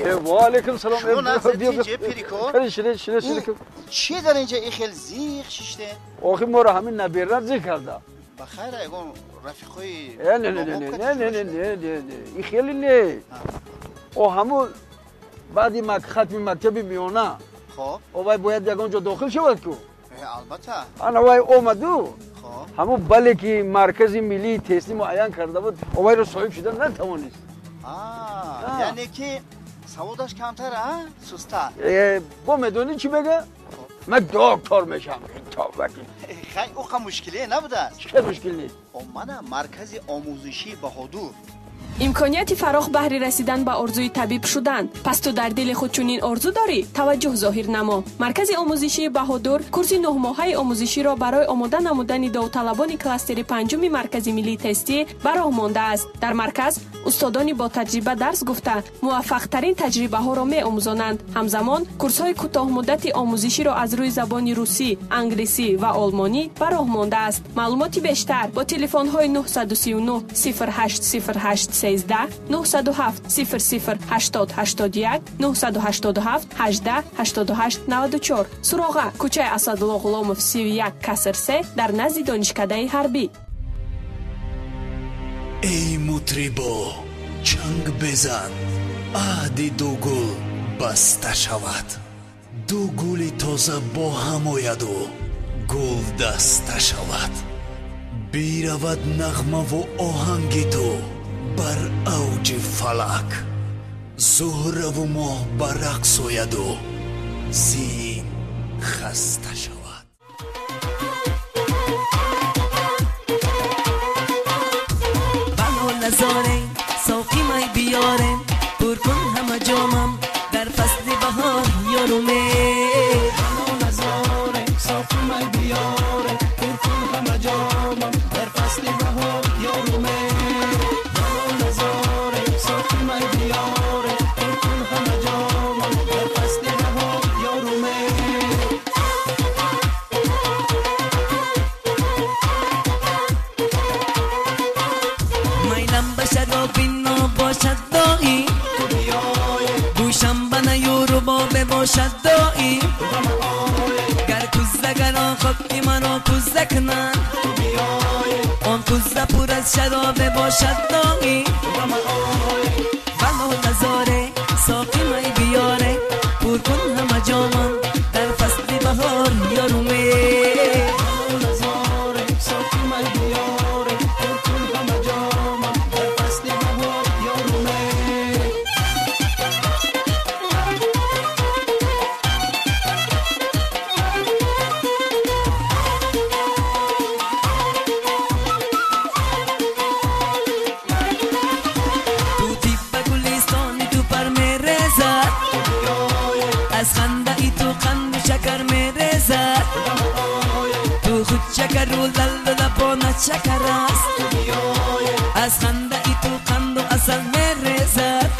Speaker 13: Ва алайкум салом.
Speaker 12: Шумо нақзи чӣ пирико?
Speaker 13: Шире шире шире.
Speaker 12: Чӣ дар инҷа ин хел зиқ шиште?
Speaker 13: Охи моро ҳамин набера зиқ карда.
Speaker 12: Ба хайр, ягон рафиқои
Speaker 13: Не не не не не не не не не. Ин хеле не. О ҳамун баъди хатми мактаби миёна.
Speaker 12: Хоб.
Speaker 13: О вай бояд ягон ҷо дохил шавад ку?
Speaker 12: Албатта.
Speaker 13: Ана вай омаду. Ҳамун бале ки маркази миллии тестӣ муайян карда буд, о вайро соҳиб шуда натавонист.
Speaker 12: Яъне ки саводаш камтар, а? Сустар.
Speaker 13: Бо медонӣ чӣ мега? Ман доктор мешам. Тобаки.
Speaker 12: Хай, ӯ мушкиле набудааст.
Speaker 13: Чӣ мушкил нест?
Speaker 12: Мана маркази омӯзишии Баҳодур.
Speaker 22: Имконияти фарох баҳри расидан ба орзуи табиб шудан. Пас ту дар дили худ чунин орзу дорӣ? Таваҷҷӯҳ зоҳир намо. Маркази омӯзишии Баҳодур курси нӯҳмоҳаи омӯзиширо барои омода намудани довталабони кластери панҷуми маркази миллии тестӣ ба роҳ мондааст. Дар марказ устодони бо таҷриба дарс гуфта муваффақтарин таҷрибаҳоро меомӯзонанд. Ҳамзамон курсҳои кӯтоҳмуддати омӯзиширо аз рӯи забони русӣ, англисӣ ва олмонӣ ба роҳ мондааст. Маълумоти бештар бо телефонҳои 939 08 08 13 907 00 80 81 987 18 88 94. Суроға кӯчаи Асадулло Ғуломов 31 каср 3 дар назди донишкадаи ҳарбӣ.
Speaker 23: Эй мутрибо, чанг безан, аҳди ду гул баста шавад. Ду гули тоза бо ҳам ояду гул даста шавад. Биравад нағмаву оҳанги ту бар авҷи фалак. Зуҳраву моҳ ба рақс ояду зин хаста шавад.
Speaker 24: Бало назоре, соқи май биёре, пур кун ҳама ҷомам дар фасли баҳор ёруме.
Speaker 25: Бало назоре, соқи май биёре, пур кун ҳама ҷомам дар фасли баҳор ёруме.
Speaker 24: باشد دایی گر کوزه خاکی مرا کوزه کنن آن کوزه پر از شرابه باشد دایی بلا نزاره ساقی می بیاره پر کن همه جامم در فصل بهار یارومه. شکر است از خنده ای تو قند و عسل می‌ریزد.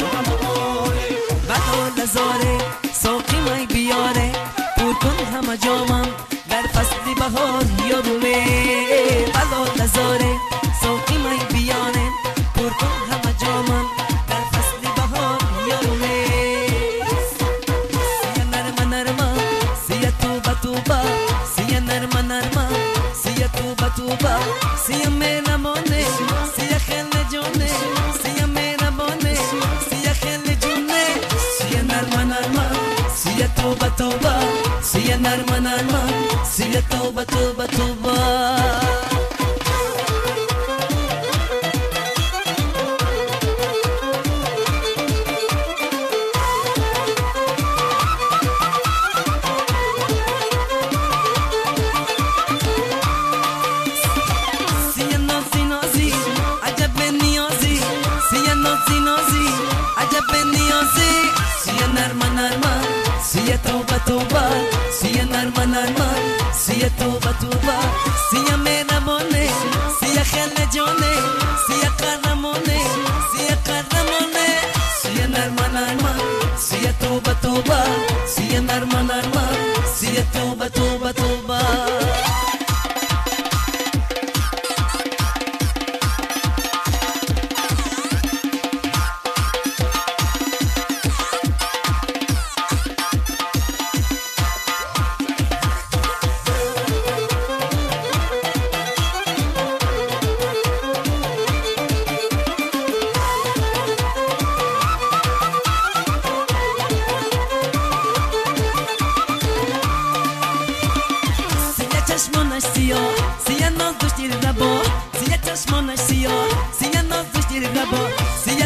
Speaker 24: بلا نزاره ساقی می بیاره پر کن همه جامم در فصل بهار یارومه. بلا نزاره ساقی می بیاره پر کن همه جامم در فصل بهار یارومه. سیه نرمه نرمه سیه توبه توبه سیه نرمه نرمه سیه توبه توبه سیه مهربانه سیه خیلی جونه سیه مهربانه سیه خیلی جونه سیه نرمه نرمه سیه توبه توبه سیه نرمه نرمه سیه توبه توبه توبه. سیه نرمه نرمه سیه توبه توبه سیه مهربانه سیه خیلی جانه سیه قهرمانه سیه قهرمانه سیه نرمه نرمه سیه توبه توبه سیه نرمه نرمه سیه توبه توبه توبه.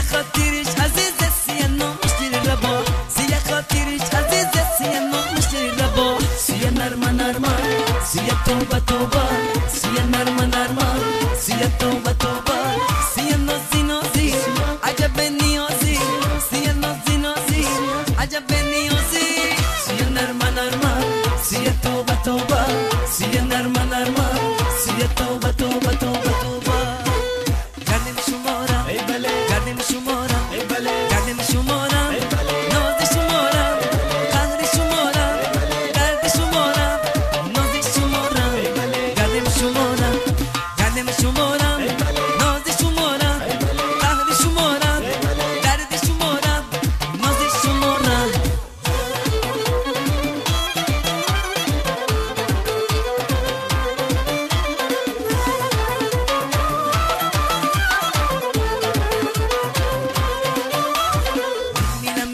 Speaker 24: سیه خاطرش عزیز سیه نامش دل ربا سیه خاطرش عزیز سیه نامش دل ربا سیه نرمه نرمه سیه توبه توبه سیه نرمه نرمه سیه توبه توبه سیه نازی نازی عجب نیازی سیه نازی نازی عجب نیازی سیه نرمه نرمه سیه توبه توبه سیه نرمه نرمه سیه توبه توبه توبه توبه گردن شمارم گردن شمارم گردن شمارم ناز شمارم قهر شمارم درد شمارم ناز شمارم گردن شمارم گردن شمارم ناز شمارم قهر شمارم درد شمارم ناز شمارم.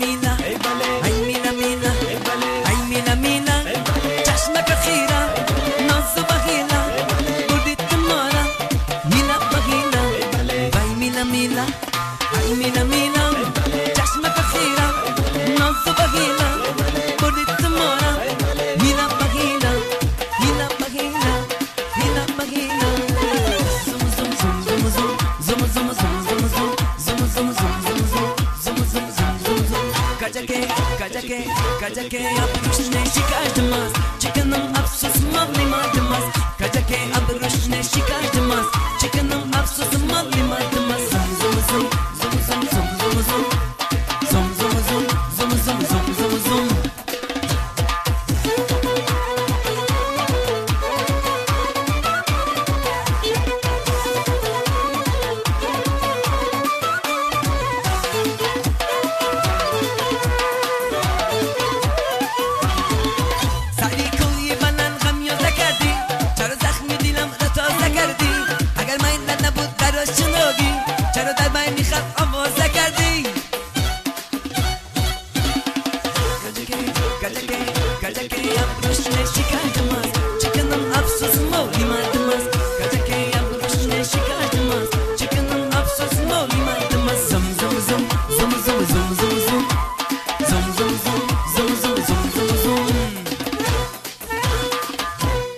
Speaker 24: مینا ای مینا مینا ای مینا مینا چشمک خیره ناز بغیلا بردت مارا مینا بغیلا ای مینا مینا ای مینا مینا چشمک خیره ناز بغیلا بردت مارا مینا بغیلا مینا بغیلا مینا بغیلا زوم زوم زوم زوم زوم زوم زوم زوم زوم زوم زوم زوم زوم زوم زوم زوم زوم کجکه کجکه کجکه ابروش نشکاردماز چکنم افسوس مالی مادماز کجکه ابروش نشکاردماز چکنم افسوس مالی مادماز زوم زوم زوم زوم زوم زوم زوم زوم زوم زوم زوم زوم زوم زوم زوم. سری کوی بلند غم یازده کردی چرا زخم دلم را تازه کردی اگر من نبود در آشنایی چرا در من میخواد آوازه کردی کجکه کجکه کجکه ابروش نشکردماز چکنم افسوس مولی مردماز کجکه ابروش نشکردماز چکنم افسوس مولی مردماز زم زم زم زم زم زم زم زم زم زم زم زم زم زم زم.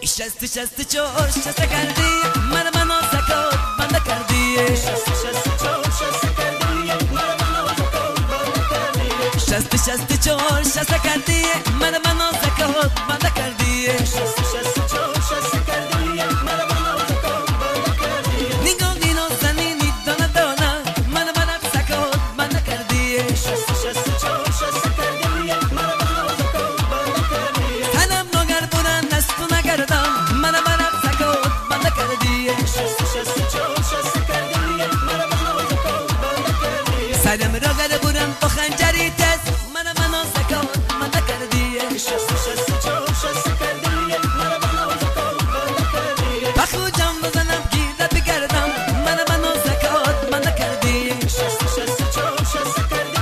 Speaker 24: شست شست چور شست کردی من منو سکوت بند کردی شست شست چور شست کردی من منو سکوت بند کردی شست شست چور شست کردی من منو سکوت بند کردی شست شست چور شست کردی من منو سکوت بند کردی نگاه نازنینی دانا دانا من منو سکوت بند کردی شست شست چور شست کردی من منو سکوت بند کردی تنم نگر بودن از تو نگردم من منم سکوت بند کردی شست شست چور شست کردی من منو سکوت بند کردی سرم را گر برم با خنجری تز من منو سکوت بند کردی شست شست چور شست کردی من منو سکوت بند کردی بخوجم بزنم گیره بگردم من منو سکوت بند کردی شست شست چور شست کردی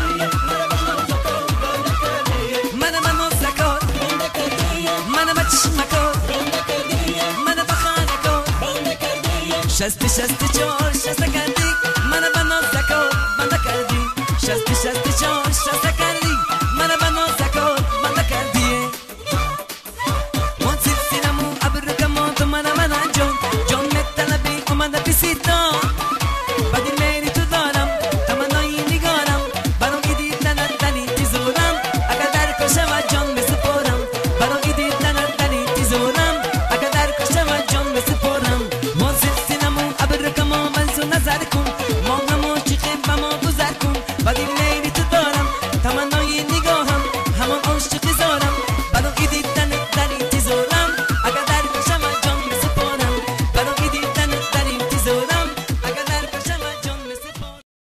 Speaker 24: من منو سکوت بند کردی من منو سکوت بند کردی من بچشمکوت بند کردی من بخانکوت بند کردی شست شست چور شست کردی من منو سکوت بند کردی شست شست چور شست کردی من منو سکوت بند کردی من سلسلمو ابرکمو تو من من جان جان مطلبی اومده پیسیتا بدی میری تو دارم تمنای نگارم برای دیدنت دلی تیزورم اگر در کشم جان میسپارم برای دیدنت دلی تیزورم اگر در کشم جان میسپارم من سلسلمو ابرکمو منزو نظر کن ما همو چیقیم به ما گذر کن بدی میری تو دارم تمنای نگاهم همان عاشقی زارم.